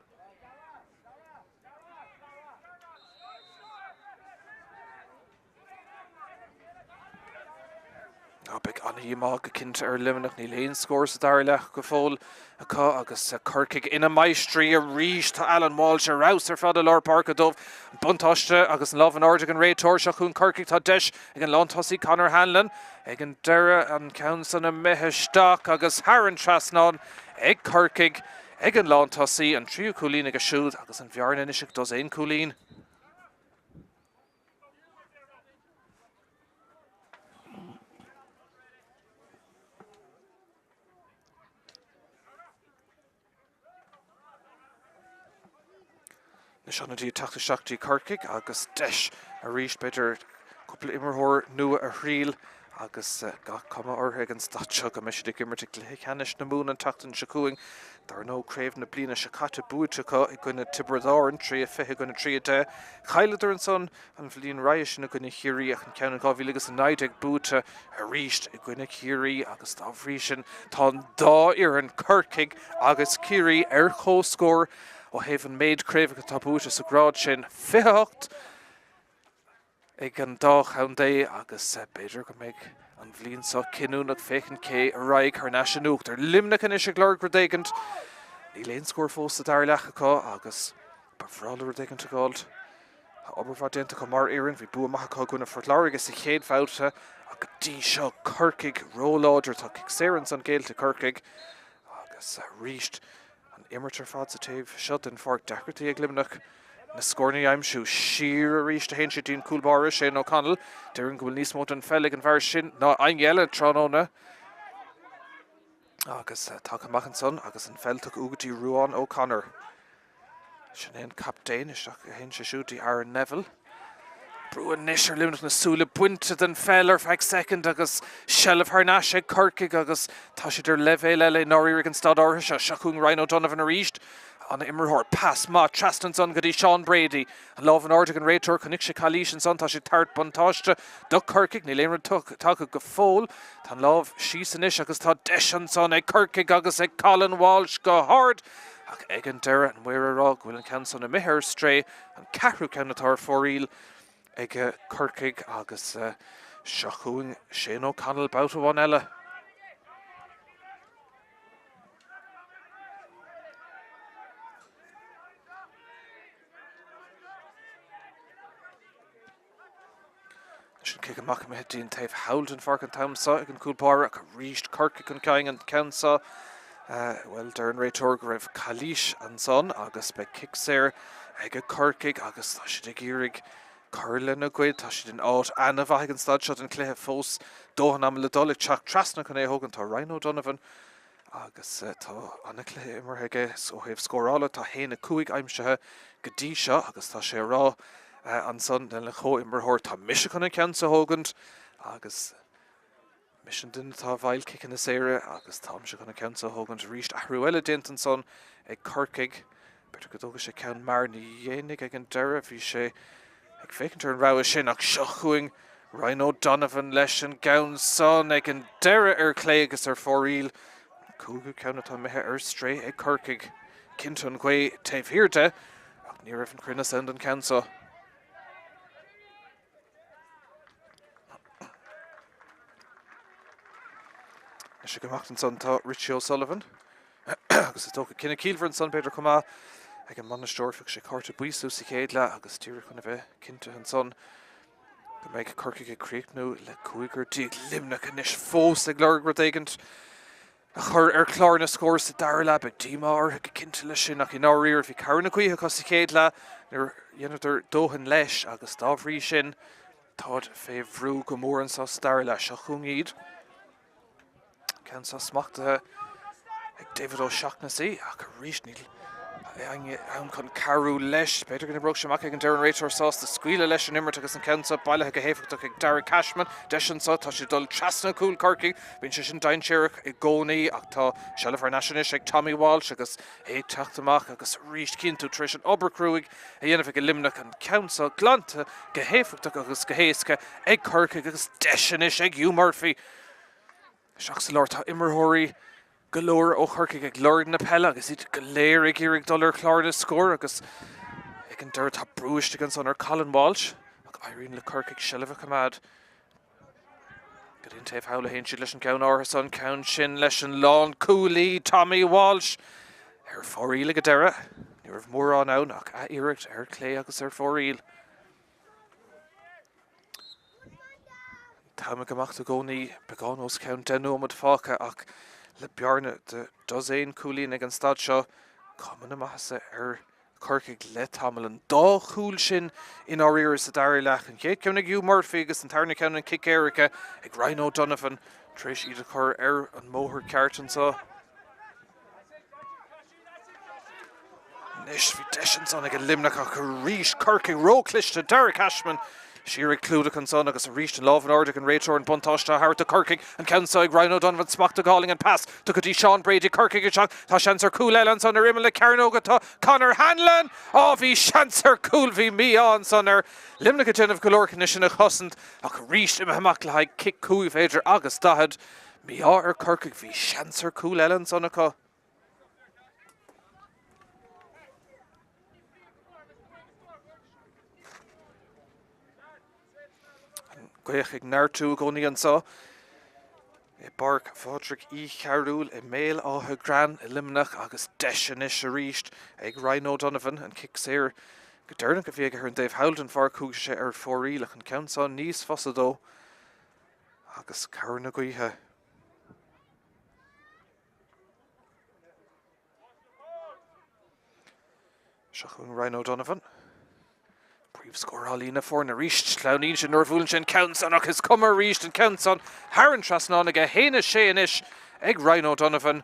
Sea, beidh an-dhíomá go cinnte ar Luimneach. Níl aon scór sa dara leath go fóill acu agus Corcaigh ina máistrí arís. Tá Alan Walsh ar fheabhas ar fad i lár páirce dóibh. An buntáiste agus an lámh in airde ag an réiteoir. Seo chugainn Corcaigh. Tá deis ag an lántosaí Conor Hanlon ag an deireadh an ceann san imithe isteach agus thar an trasnán ag Corcaigh ag an lántosaí. An tríú cúilín aige siúd agus an bhearna anois ag dosaen cúilín. Anois ionadaí ag teacht isteach dtí Corcaigh agus deis arís b'fhéidir cúpla imreoir nua a thriail agus gach cuma orthu ag an staid seo go mbeidh siad ag imirt i gcluiche ceannais na Mumhan an tseachtain seo chugainn. Dar ndóigh craobh na bliana seo caite buaite acu i gcoinne Tiobraid Árann, 3-20 i gcoinne 3-10. Chailleadar ansan an bhliain roimhe sin i gcoinne Chiarraí ach an ceann in 2019 buaite arís i gcoinne Chiarraí agus dá bhrí sin tá an dá fhoireann, Corcaigh agus Ciarraí, ar comhscór ó thaobh an méid craobhacha atá buaite sa ghrád sin, 28 ag an dá chontae agus b'fhéidir go mbeidh an bhliain seo cinniúnach féachaint cé a raghaidh thar n-ais in uachtar. Luimneach anois ag lorg rud éigint. Níl aon scór fós sa dara leath acu agus ba bhreá leo rud éigint a dh'fháilt. Tá obair mhaith déanta acu mar fhoireann. Bhí bua maith acu i gcoinne Phort Láirge sa chéad bhabhta ach go dtí seo Corcaigh róláidir. Tá cic saor ansan géillte Corcaigh agus arís an imirt ar fad sa taobh seo den pháirc. Deacrachtaí ag Luimneach na scóranna a aimsiú. Siar arís a théann sé dtí'n cúl báire, Shane O'Connell. Déarfainn go bhfuil níos mó den pheil ag an bhfear sin ná éinne eile tráthnóna. Agus tagtha amach ansan agus an pheil tugtha go dtí Ruán O'Connor. Sin é an captaen, isteach a théann sé siúd dtí Aaron Neville. Brú anois ar Luimneach na súile bainte den pheil ar feadh soicind agus seilbh thar n-ais ag Corcaigh agus tá siad ar leibhéal eile i ndáiríre ag an staid áirithe seo. Seo chugainn Ryan O'Donovan arís. An-imreoir. Pas maith trasna ansan go dtí Seán Brady. An lámh in airde ag an réiteoir. Chonaic sé calaois ansan. Tá sé ag tabhairt buntáiste do Chorcaigh. Níl aon rud tagtha go fóill. Tá an lámh síos anois agus tá deis ansan ag Corcaigh agus ag Colin Walsh go hard. Ach ag an deireadh, an maor ag rá go bhfuil an ceann san imithe ar strae, an ceathrú ceann atá ar fóraoil ag Corcaigh agus seo chugainn Shane O'Connell babhta amháin eile. Sin cic amach imithe dtí an taobh thall den pháirc an t-am seo ag an gcúl báire ach arís Corcaigh chun cinn an ceann seo. Bhuel, deir an réiteoir go raibh calaois ansan agus beidh cic saor ag Corcaigh agus tá siad ag iarraidh cur lena gcuid. Tá siad in áit an-mhaith ag an staid seo den chluiche fós. Dóthain ama le dul ag teacht trasna chun é a thógaint. Tá Ryan O'Donovan Agus tá an-chluiche imeartha aige ó thaobh scórála, tá 1-5 aimsithe go dtí seo agus tá sé ag rá ansan lena chomhimreoir, tá mise chun an ceann seo a thógaint agus mise an duine atá i bhfeighil ciceanna saora agus táimse chun an ceann seo a thógaint arís. Athrú eile déanta ansan ag Corcaigh. B'fhéidir go dtógfaidh sé ceann mear, ní dhéanfaidh ag an deireadh, bhí sé ag féachaint ar an rogha sin ach seo chugainn Ryan O'Donovan leis an gceann san ag an deireadh ar clé agus ar fóraoil. An cúigiú ceann atá imithe ar strae ag Corcaigh. Cinnte an ghaoth taobh thiar de ach ní raibh an cruinneas ann don cheann seo. Anois ag imeacht ansan tá Richie O'Sullivan agus is dócha cinneadh ciallmhar ansan b'fhéidir chomh maith ag an mbainisteoir. Phioc sé cárta buí suas sa chéad leath agus díreach chun a bheith cinnte ansan go mbeidh Corcaigh ag críochnú le 15. Luimneach anois fós ag lorg rud éigint a chur ar chlár na scór sa dara leath. Beidh díomá orthu go cinnte leis sin ach i ndáiríre bhí cabhair na gaoithe acu sa chéad leath níor dheineadar dóthain leis agus dá bhrí sin táid fé bhrú go mór anseo sa dara leath. Seo chugainn iad. Ceann seo smachtaithe ag David O'Shaughnessy ach arís níl éinne ann chun cabhrú leis. B'fhéidir go n-oibreodh sé amach ag an deireadh an réiteoir sásta scaoileadh leis an imirt agus an ceann seo bailithe go héifeachtach ag Darragh Cashman. Deis anseo, tá sé ag dul trasna cúl Chorcaí. Bíonn sé sin dainséarach i gcónaí ach tá seilbh thar n-ais anois ag Tommy Walsh agus é ag teacht amach agus arís cíonn tú tar éis an obair chruaidh a dhéanamh ag Luimneach an ceann seo glanta go héifeachtach agus go héasca ag Corcaigh agus deis anois ag Hugh Murphy. Isteach sa lár tá imreoirí go leor ó Chorcaigh ag lorg na peile agus iad go léir ag iarraidh dul ar chlár na scór agus ag an deireadh tá brú istigh ansan ar Colin Walsh ach éiríonn le Corcaigh seilbh a choimeád. Go dtí an taobh thall a théann siad leis an gceann áirithe san, ceann sin leis an lánchúlaí Tommy Walsh ar fóraoil ag an deireadh. Ní raibh mórán ann ach ath-iarracht ar clé agus ar fóraoil. An t-am ag imeacht i gcónaí, beagán os cionn 10 nóiméad fágtha ach le bearna de dosaen cúilín ag an staid seo, cuma na maitheasa ar Chorcaigh le tamall. An dá chúl sin i ndáiríre sa dara leath, an chéad ceann ag Hugh Murphy agus an tarna ceann an cic éirice ag Ryan O'Donovan tar éis iad a chur ar an mbóthar ceart anseo. Anois bhí deis ansan ag Luimneach ach arís Corcaigh róchliste, Darragh Cashman siar ag clúdach ansan agus arís an lámh in airde ag an réiteoir an buntáiste á thabhairt do Chorcaigh. An ceann seo ag Ryan O'Donovan smachtaithe go hálainn an pas tugtha go dtí Sean Brady Corcaigh isteach. Tá seans ar chúl eile ansan ar imeall na cearnóige tá Conor Hanlon! Á bhí seans ar chúl bhí mí-ádh ansan ar Luimneach ag déanamh go leor chun é sin a chosaint ach arís imithe amach le haghaidh cic 5 mhéadar agus 40. Mí-ádh ar Chorcaigh bhí seans ar chúl eile ansan acu. An ghaoth ag neartú i gcónaí anseo i bPáirc Phádraig Uí Chearúil i mBéal Átha Gréan i Luimneach agus deis anois arís ag Ryan O'Donovan an cic saor go deireanach a bhí aige ar an dtaobh thall den pháirc chuaigh sé ar fóraoil ach an ceann seo níos fusa dó agus cabhair na gaoithe. Seo chugainn Ryan O'Donovan. Príomhscórálaí na foirne arís. Sleamhnaíonn sé nuair a bhuaileann sé an ceann san ach is cuma arís an ceann san thar an trasnán aige. 1-6 anois ag Ryan O'Donovan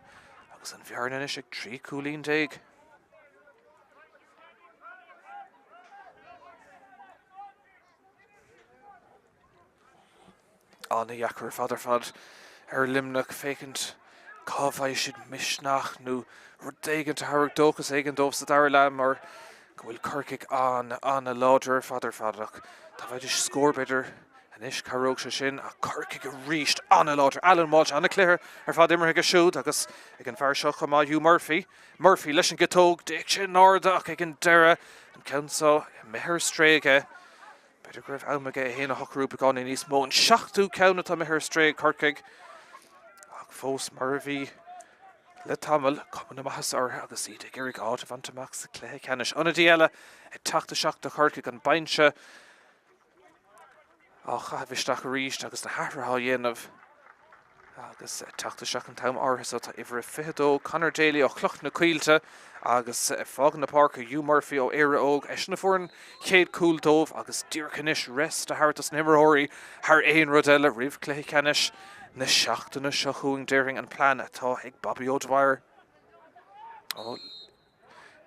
agus an bhearna anois ag 13 cúilín. An-dheacair ar fad ar fad ar Luimneach féachaint cá bhfaighidh siad misneach nó rud éigin a thabharfadh dóchas éigin dóibh sa dara leath mar go bhfuil Corcaigh an-an-láidir ar fad ar fad ach dá bhfaighidís scór b'fhéidir anois cabhródh sé sin ach Corcaigh arís an-láidir. Alan Walsh an-chluiche ar fad imeartha aige siúd agus ag an bhfear seo chomh maith Hugh Murphy. Murphy leis an gciotóg, d'fhéach sé in airde ach ag an deireadh an ceann seo imithe ar strae aige. B'fhéidir go raibh am aige é féin a shocrú beagáinín níos mó. An seachtú ceann atá imithe ar strae ag Corcaigh ach fós mar a bhí le tamall, cuma na maitheasa orthu agus iad ag iarraidh áit a bhaint amach sa chluiche ceannais. Ionadaí eile ag teacht isteach do Chorcaigh, an binse á chaitheamh isteach arís agus na hathruithe á dhéanamh agus ag teacht isteach an t-am áirithe so tá uimhir a 22, Conor Daly ó Chloich na Coillte agus ag fágaint na páirce Hugh Murphy ó Éire Óg, eisean a fuair an chéad cúl dóibh agus díreach anois rest a thabhairt dos na himreoirí thar aon rud eile roimh chluiche ceannais na seachtaine seo chugainn, déarfainn, an plean atá ag Bobby O'Dwyer. Ó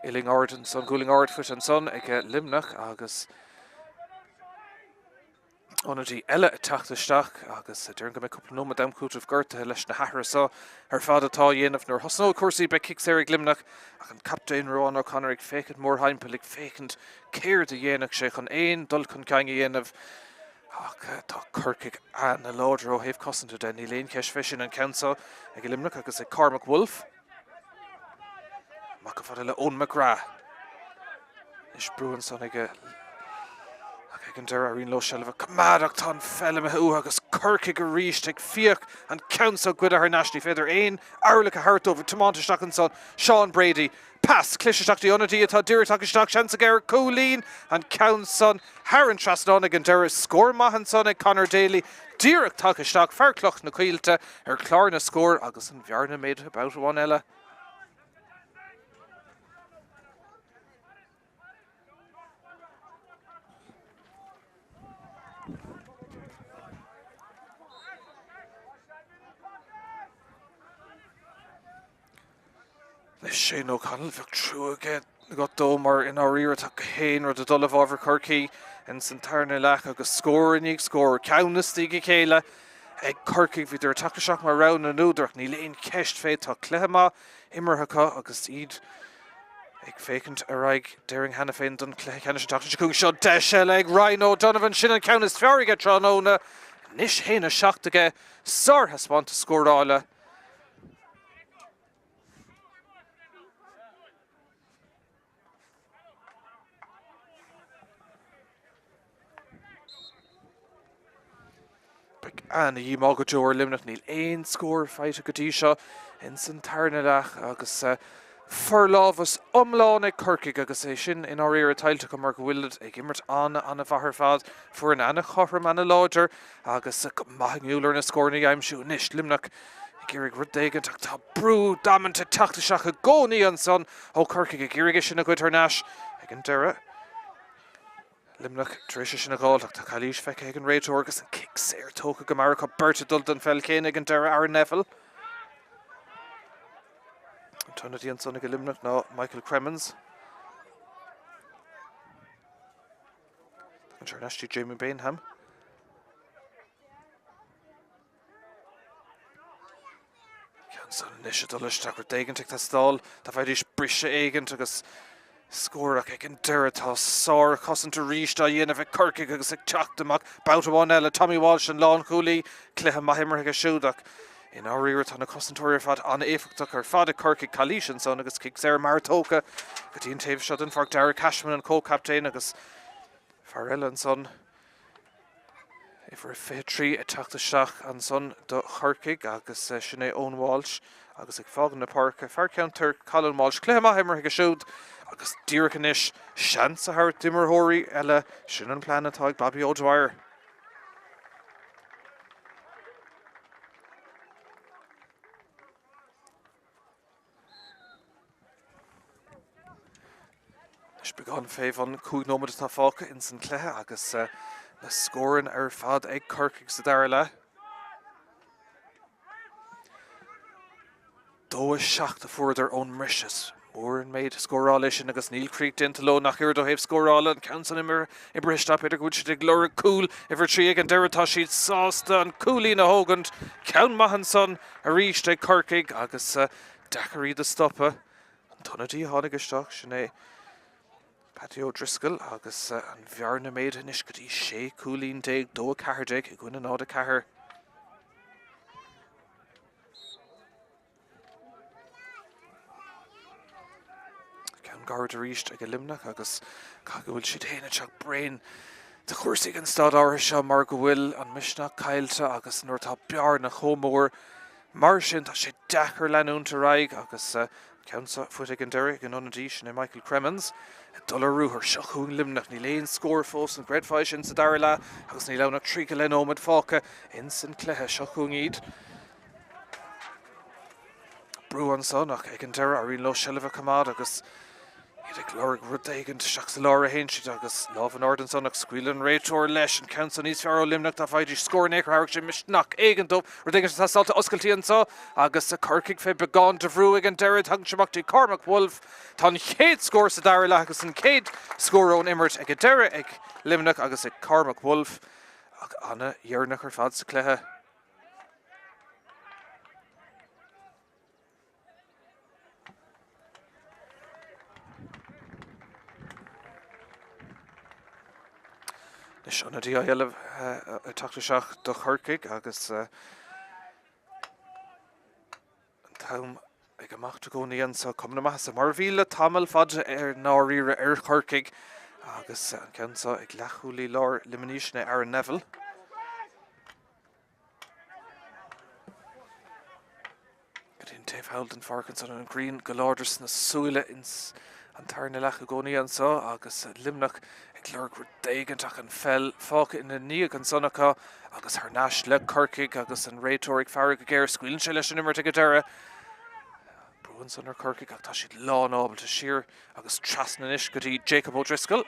Uillinn ard ansan, gualainn ard faighte ansan ag Luimneach agus ionadaí eile ag teacht isteach agus déarfainn go mbeidh cúpla nóiméad d'am cúitimh gortaithe leis na hathruithe seo ar fad atá á dhéanamh. Nuair a thosnóidh cúrsaí beidh cic saor ag Luimneach ach an captaen Ruán O'Connor ag féachaint mórthimpeall ag féachaint céard a dhéanfadh sé chun aon dul chun cinn a dhéanamh ach tá Corcaigh an-láidir ó thaobh cosanta de, níl aon cheist fé sin an ceann seo ag Luimneach agus ag Cormac Woulfe. Amach chomh fada le Eoin McGrath. Anois brú ansan aige ach ag an deireadh éiríonn leo seilbh a choimeád ach tá an pheil imithe uathu agus Corcaigh arís ag fiach an ceann seo a ghoideadh thar n-ais. Ní féidir aon fhabhar a thabhairt dóibh ag tiomáint isteach ansan. Seán Brady. Pas cliste isteach dtí ionadaí atá díreach tagtha isteach. Seans aige ar chúilín an ceann san thar an trasnán ag an deireadh. Scór maith ansan ag Conor Daly díreach tagtha isteach. Fear Cloch na Coillte ar chlár na scór agus an bhearna méadaithe babhta amháin eile. Le Shane O'Connell, bheadh trua aige agat dó mar i ndáiríre tá gach aon rud ag dul i bhfabhar Chorcaí ins an tarna leath agus scór i ndiaidh scór, ceann istigh a chéile ag Corcaigh. Bhíodar ag teacht isteach mar rogha na n-údar ach níl aon cheist fé tá cluiche maith imeartha acu agus iad ag féachaint ar aghaidh déarfainn cheana féin don chluiche ceannais an tseachtain seo chugainn. Seo deis eile ag Ryan O'Donovan, sin an ceann is fearr aige tráthnóna. Anois 1-7 aige, sárthaispeántas scórála. Beidh ana-dhíomá go deo ar Luimneach, níl aon scór faighte go dtí seo ins an tarna leath agus forlámhas iomlán ag Corcaigh agus é sin i ndáiríre tuillte acu mar go bhfuilid ag imirt an-an-mhaith ar fad. Foireann ana-chothrom, ana-láidir agus go maith inniúil ar na scóranna a aimsiú. Anois Luimneach ag iarraidh rud éigint ach tá brú damanta ag teacht isteach i gcónaí ansan ó Chorcaigh ag iarraidh é sin a ghoid thar n-ais ag an deireadh. Luimneach tar éis é sin a dh'fháil ach tá calaois feicthe ag an réiteoir agus an cic saor tógtha go mear acu beirt ag dul don pheil chéanna ag an deireadh, Aaron Neville. An t-ionadaí ansan ag Luimneach ná Michael Cremins. Tagann sé thar n-ais dtí Jamie Bainham. Ceann san anois ag dul isteach rud éigint ag teastáil. Dá bhfaighidís briseadh éigint agus scór ach ag an deireadh tá sárchosaint arís á dhéanamh ag Corcaigh agus ag teacht amach babhta amháin eile. Tommy Walsh an lánchúlaí, cluiche maith imeartha aige siúd ach i ndáiríre tá na cosantóirí ar fad an-éifeachtach ar fad ag Corcaigh. Calaois ansan agus cic saor mear tógtha go dtí an taobh seo den pháirc. Darragh Cashman an comhchaptaen agus fear eile ansan. Uimhir 23 ag teacht isteach ansan do Chorcaigh agus sin é Eoin Walsh agus ag fágaint na páirce, fear ceantair Colin Walsh. Cluiche maith imeartha aige siúd agus díreach anois seans a thabhairt d'imreoirí eile, sin an plean atá ag Bobby O'Dwyer. Anois beagán fé bhun 5 nóiméad atá fágtha ins an cluiche agus na scóranna ar fad ag Corcaigh sa dara leath. 2 7 a fuaireadar ón mbriseadh. Is mór an méid scórála é sin agus níl críoch déanta leo nach oiread ó thaobh scórála. An ceann san oibrithe isteach, b'fhéidir go bhfuil siad ag lorg cúl uimhir 3 ag an deireadh. Tá siad sásta an cúilín a thógaint. Ceann maith ansan arís ag Corcaigh agus deacair iad a stopadh. An t-ionadaí a tháinig isteach, sin é Paddy O'Driscoll agus an bhearna méadaithe anois go dtí 16 cúilín, 2 14 i gcoinne 0 4. Ceann gairid arís ag Luimneach agus caithfidh go bhfuil siad féin ag teacht bréan de chúrsaí ag an staid áirithe seo mar go bhfuil an misneach caillte agus nuair atá bearna chomh mór mar sin tá sé deacair leanúint ar aghaidh agus ceann seo faighte ag an deireadh ag an ionadaí sin é Michael Cremins ag dul ar ruathar. Seo chugainn Luimneach, níl aon scór fós, an gcreidfeá é sin sa dara leath agus níl ann ach 30 go leith nóiméad fágtha ins an cluiche. Seo chugainn iad. Brú ansan ach ag an deireadh éiríonn leo seilbh a choimeád agus iad ag lorg rud éigin isteach sa lár a théann siad agus lámh in airde ansan ach scaoileann an réiteoir leis an ceann san níos fearr ó Luimneach dá bhfaighidís scór in aon chor thabharfadh sé misneach éigin dóibh. Rud éigin atá sáite oscailtí anso agus Corcaigh fé beagán de bhrú ag an deireadh. Tagann sé amach dtí Cormac Woulfe. Tá an chéad scór sa dara leath agus an chéad scór ón imirt ag an deireadh ag Luimneach agus ag Cormac Woulfe ach ana-dheireanach ar fad sa chluiche. Anois ionadaí eile ag teacht isteach do Chorcaigh agus an t-am ag imeacht i gcónaí anseo. Cuma na maitheasa mar a bhí le tamall fada i ndáiríre ar Chorcaigh agus an ceann seo ag leathchúlaí láir Luimnigh, sin é Aaron Neville. Go dtí an taobh thall den pháirc ansan an ghrian go láidir sna súile ins an tarna leath i gcónaí anso agus Luimneach ag lorg rud éigint ach an pheil fágtha ina ndiaidh ansan acu agus thar n-ais le Corcaigh agus an réiteoir ag faire go géar. Scaoileann sé leis an imirt ag an deireadh. Brú ansan ar Chorcaigh ach tá siad lán ábalta siar Agus trasna anois go dtí Jacob O'Driscoll.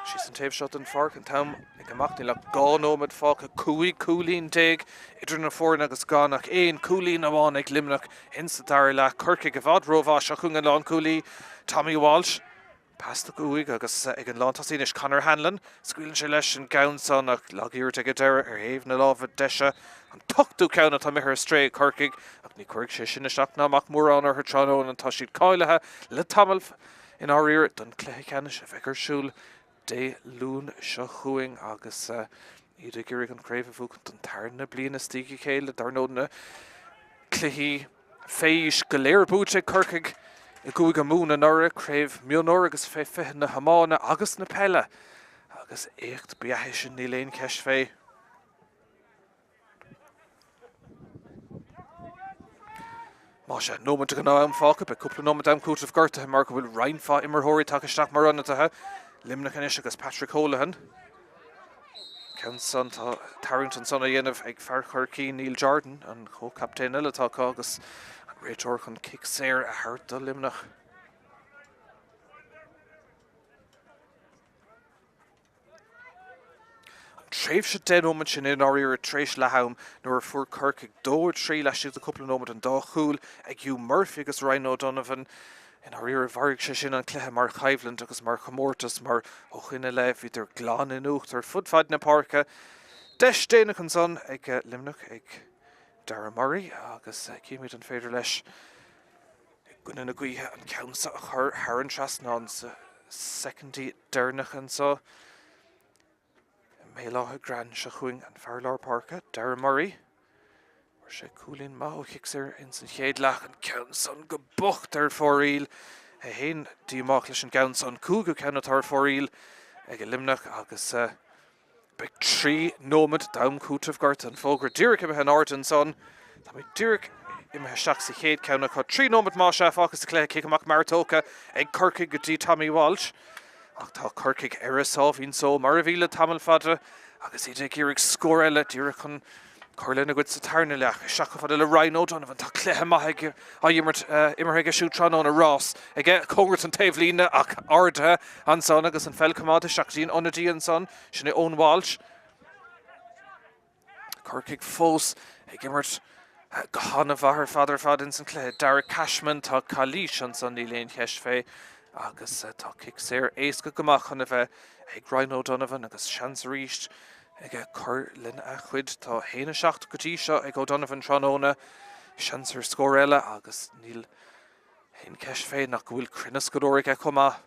Síos an taobh seo den pháirc, an t-am ag imeacht, níl ach 12 nóiméad fágtha, 15 cúilín idir na foirne agus gan ach aon cúilín amháin ag Luimneach in sa dara leath. Corcaigh i bhfad rómhaith, seo chugainn an lánchúlaí Tommy Walsh. Pas tugtha uaidh agus ag an lántosaí anois Conor Hanlon. Scaoileann sé leis an gceann san ach lag-iarracht ag an deireadh ar thaobh na láimhe deise. An t-ochtú ceann atá imithe ar strae ag Corcaigh ach ní chuirfidh sé sin isteach ná amach mórán orthu tráthnóna. Tá siad cáilithe le tamall i ndáiríre don chluiche ceannais a bheidh ar siúl Dé Luain seo chugainn agus iad ag iarraidh an chraobh a bhuachan don tarna bliain as a chéile. Dar ndóigh na cluichí fé aois go léir buaite ag Corcaigh i gCúige Mumhan anuraidh, craobh mionúr agus fé 20 na hiomána agus na peile agus éacht ba ea é sin níl aon cheist fé. Más ea, nóiméad de ghnáth-am fágtha, beidh cúpla nóiméad d'am cúitimh gortaithe mar go bhfuil roinnt mhaith imreoirí tagtha isteach mar ionadaithe. Luimneach anois agus Patrick Holohan. Ceann san, tá tarraingt ansan á dhéanamh ag fear Chorcaí, Neil Jordan, an comhchaptaen eile atá acu agus an réiteoir chun cic saor a thabhairt do Luimneach. An tréimhse 10 nóiméad sin i ndáiríre tar éis leath-am nuair a fuair Corcaigh 2, 3 laistigh de cúpla nóiméad, an dá chúl ag Hugh Murphy agus Ryan O'Donovan. I ndáiríre mharaigh sé sin an cluiche mar choimhlint agus mar chomórtas mar ó shoin i leith bhíodar glan in uachtar fud fad na páirce. Deis déanach ansan ag Luimneach ag Darragh Murray agus cífimid an féidir leis i gcoinne na gaoithe an ceann seo a chur thar an trasnán sa soicindí deireanacha anseo i mBéal Átha Gréan. Seo chugainn an fear lár páirce, Darragh Murray. Fuair sé cúilín maith ó chic saor ins an chéad leath, an ceann san go bocht ar fóraoil. É féin díomách leis an gceann san. Cúigiú ceann atá ar fóraoil ag Luimneach agus Beidh 3 nóiméad d'am cúitimh gortaithe. An fógra díreach imithe in airde ansan. Táimid díreach imithe isteach sa chéad ceann acu. 3 nóiméad más ea fágtha sa chluiche. Cic amach mear tógtha ag Corcaigh go dtí Tommy Walsh. Ach tá Corcaigh ar a sáimhín só mar a bhí le tamall fada agus iad ag iarraidh scór eile díreach chun cur lena gcuid sa tarna leath. Isteach chomh fada le Ryan O'Donovan. Tá cluiche maith aige, á imirt, imeartha aige siúd tráthnóna. Rás aige cóngarach don taobhlíne ach ardaithe ansan agus an pheil coimeádta isteach go dtí an ionadaí ansan. Sin é Eoin Walsh. Corcaigh fós ag imirt go han-mhaith ar fad ar fad ins an cluiche. Darragh Cashman, tá calaois ansan, níl aon cheist fé. Agus tá cic saor éasca go maith chun a bheith ag Ryan O'Donovan agus seans arís aige cur lena chuid. Tá 1, 7 go dtí seo ag O'Donovan tráthnóna. Seans ar scór eile agus níl aon cheist fé nach go bhfuil cruinneas go leor aige chomh maith.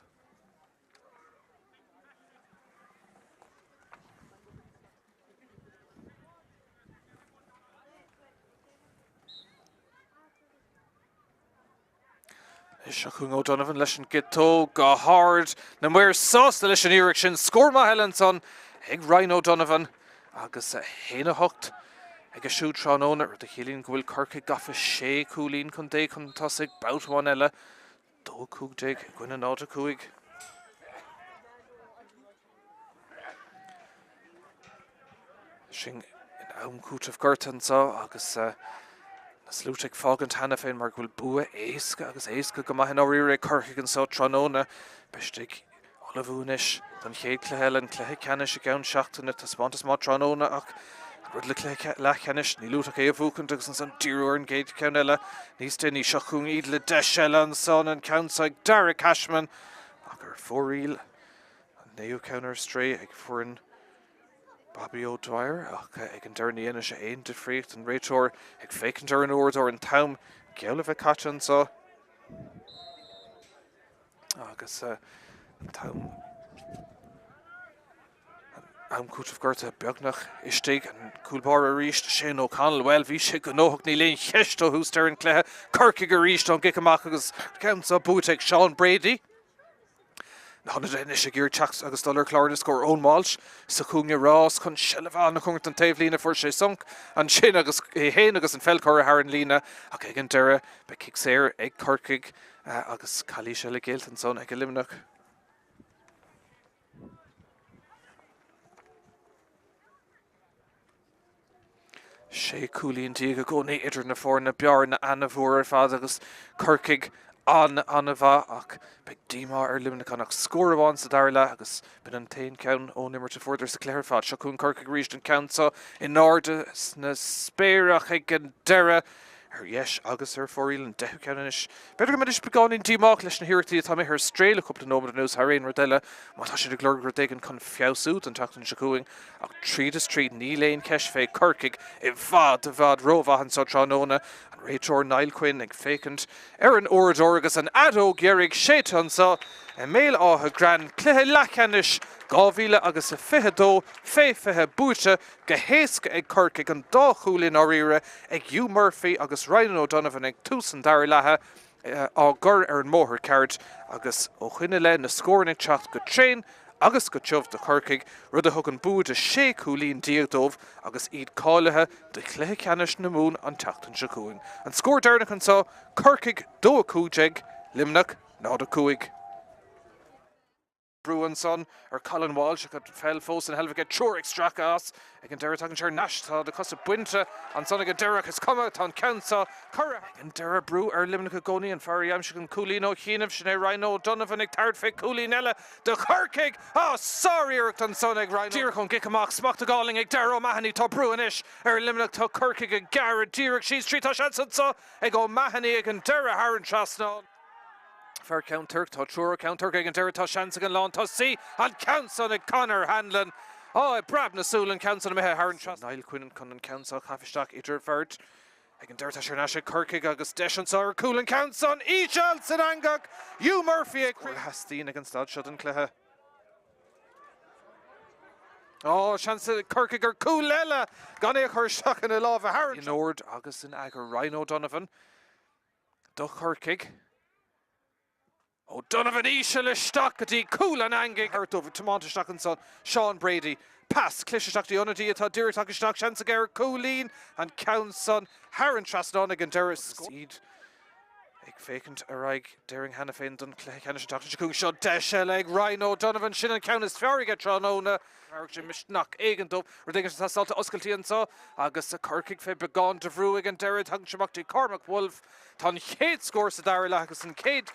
Seo chugainn O'Donovan leis an gciotóg go hard. Na maoir sásta leis an iarracht sin. Scór maith eile ansan ag Ryan O'Donovan agus 1, 8 aige siúd tráthnóna, rud a chiallaíonn go bhfuil Corcaigh gafa sé chúilín chun déag chun tosaigh babhta amháin eile. 2, 15 i gcoinne 0, 5. Sinn in am cúitimh gortaithe anseo agus na sluaite ag fágaint cheana féin mar go bhfuil bua éasca agus éasca go maith i ndáiríre ag Corcaigh anseo tráthnóna. Beidh siad ag ullmhú anois don chéad chluiche eile, an cluiche ceannais i gceann seachtaine. Taispeántas maith tráthnóna ach an rud le cluiche leathcheannais, níl uait ach é a bhuachaint agus ansan díriú ar an gcéad cheann eile níos déanaí. Seo chugainn iad le deis eile ansan, an ceann seo ag Darragh Cashman ach ar fóraoil. An naoú ceann ar strae ag foireann Bobby O'Dwyer ach ag an deireadh ní dhéanfaidh sé aon difríocht. An réiteoir ag féachaint ar an uaireadóir, an t-am geall le bheith caite anseo agus an t-am am cúitimh gortaithe beagnach istigh. An cúl báire arís, Shane O'Connell. Bhuel, bhí sé gnóthach, níl aon cheist ó thús deireadh an chluiche. Corcaigh arís ón gcic amach agus ceann seo buaite ag Seán Brady. Na hionadaithe anois ag iarraidh teacht agus dul ar chlár na scór. Eoin Walsh sa chúinne rás chun seilbh an-chóngarach don taobhlíne. Fuair sé sonc ansin agus é féin agus an pheil curtha thar an líne ach ag an deireadh beidh cic saor ag Corcaigh agus calaois eile géillte ansan ag Luimneach. 16 cúilín i gcónaí idir na foirne, bearna ana-mhór ar fad agus Corcaigh an-an-mhaith ach beidh díomá ar Luimneach gan ach scór amháin sa dara leath agus b'in an t-aon cheann ón imirt a fuaireadar sa chluiche ar fad. Seo chugainn Corcaigh arís an ceann seo in airde sna spéir ach ag an deireadh ar dheis agus ar fóraoil an deichiú ceann anois. B'fhéidir go mbeidís beagáinín díomách leis na hiarrachtaí atá imithe ar strae le cúpla nóiméad anuas thar aon rud eile má tá siad ag lorg rud éigin chun feabhsú don tseachtain seo chugainn. Ach tríd is tríd níl aon cheist fé, Corcaigh i bhfad, i bhfad rómhaith anseo tráthnóna. An réiteoir Niall Quinn ag féachaint ar an uaireadóir agus an fheadóg dheiridh séidte anseo i mBéal Átha Gréan. Cluiche leathcheannais 2000 agus 22 fé 20 buaite go héasca ag Corcaigh, an dá chúl i ndáiríre ag Hugh Murphy agus Ryan O'Donovan ag tús an dara leatha á gcur ar an mbóthar ceart agus ó shoin i leith na scóranna ag teacht go tréan. agus go tiubh do Chorcaigh, rud a thugann bua de 16 cúilín dóibh agus iad cáilithe do chluiche ceannais na Mumhan an tseachtain seo chugainn. An scór deireanach anseo, Corcaigh 2-15, Luimneach 0-5. Brú ansan ar Colin Walsh ach an pheil fós ina sheilbh aige, triúr ag stracadh as ag an deireadh. Tagann sé thar n-ais, tá na cosa bainte ansan ag an deireadh ach is cuma, tá an ceann seo curtha. Ag an deireadh, brú ar Luimneach i gcónaí, an fear a d'aimsigh an cúilín ó chianaibh, sin é Ryan O'Donovan ag tabhairt fé chúilín eile do Chorcaigh! Á, sár-iarracht ansan ag Ryan. Díreach ón gcic amach, smacht go hálainn ag Darragh O'Mahony, tá brú anois ar Luimneach, tá Corcaigh ag gearradh díreach síos tríd, tá seans anso ag O'Mahony ag an deireadh thar an trasnán. Fear Cheann Toirc, tá triúr ó Cheann Toirc ag an deireadh, tá seans ag an lántosaí, an ceann san ag Conor Hanlon. Á, ag preab na súl an ceann san imithe thar an trasnán. Niall Quinn chun an ceann seo a chaitheamh isteach idir bheirt. Ag an deireadh tá sé thar n-ais ag Corcaigh agus deis anseo ar chúl an ceann san íseal san eangach. Hugh Murphy ag. Scór a theastaíonn ag an staid seo den chluiche. Á, seans ag Corcaigh ar chúl eile gan é a chur isteach ina lámha thar an. In ord agus in eagar Ryan O'Donovan do Chorcaigh. O'Donovan íseal isteach go dtí cúl an eangaigh. Thart dóibh, tiomáint isteach ansan Seán Brady. Pas cliste isteach dtí ionadaí atá díreach tagtha isteach. Seans aige ar chúilín, an ceann san thar an trasnán ag an deireadh. Agus iad ag féachaint ar aghaidh, déarfainn cheana féin don chluiche ceannais an tseachtain seo chugainn. Seo deis eile ag Ryan O'Donovan. Sin an ceann is fearr aige tráthnóna. Thabharfadh sé misneach éigin dóibh. Rud éigin atá sáite oscailtí anso agus Corcaigh fé beagán de bhrú ag an deireadh. Tagann sé amach dtí Cormac Woulfe. Tá an chéad scór sa dara leath agus an chéad.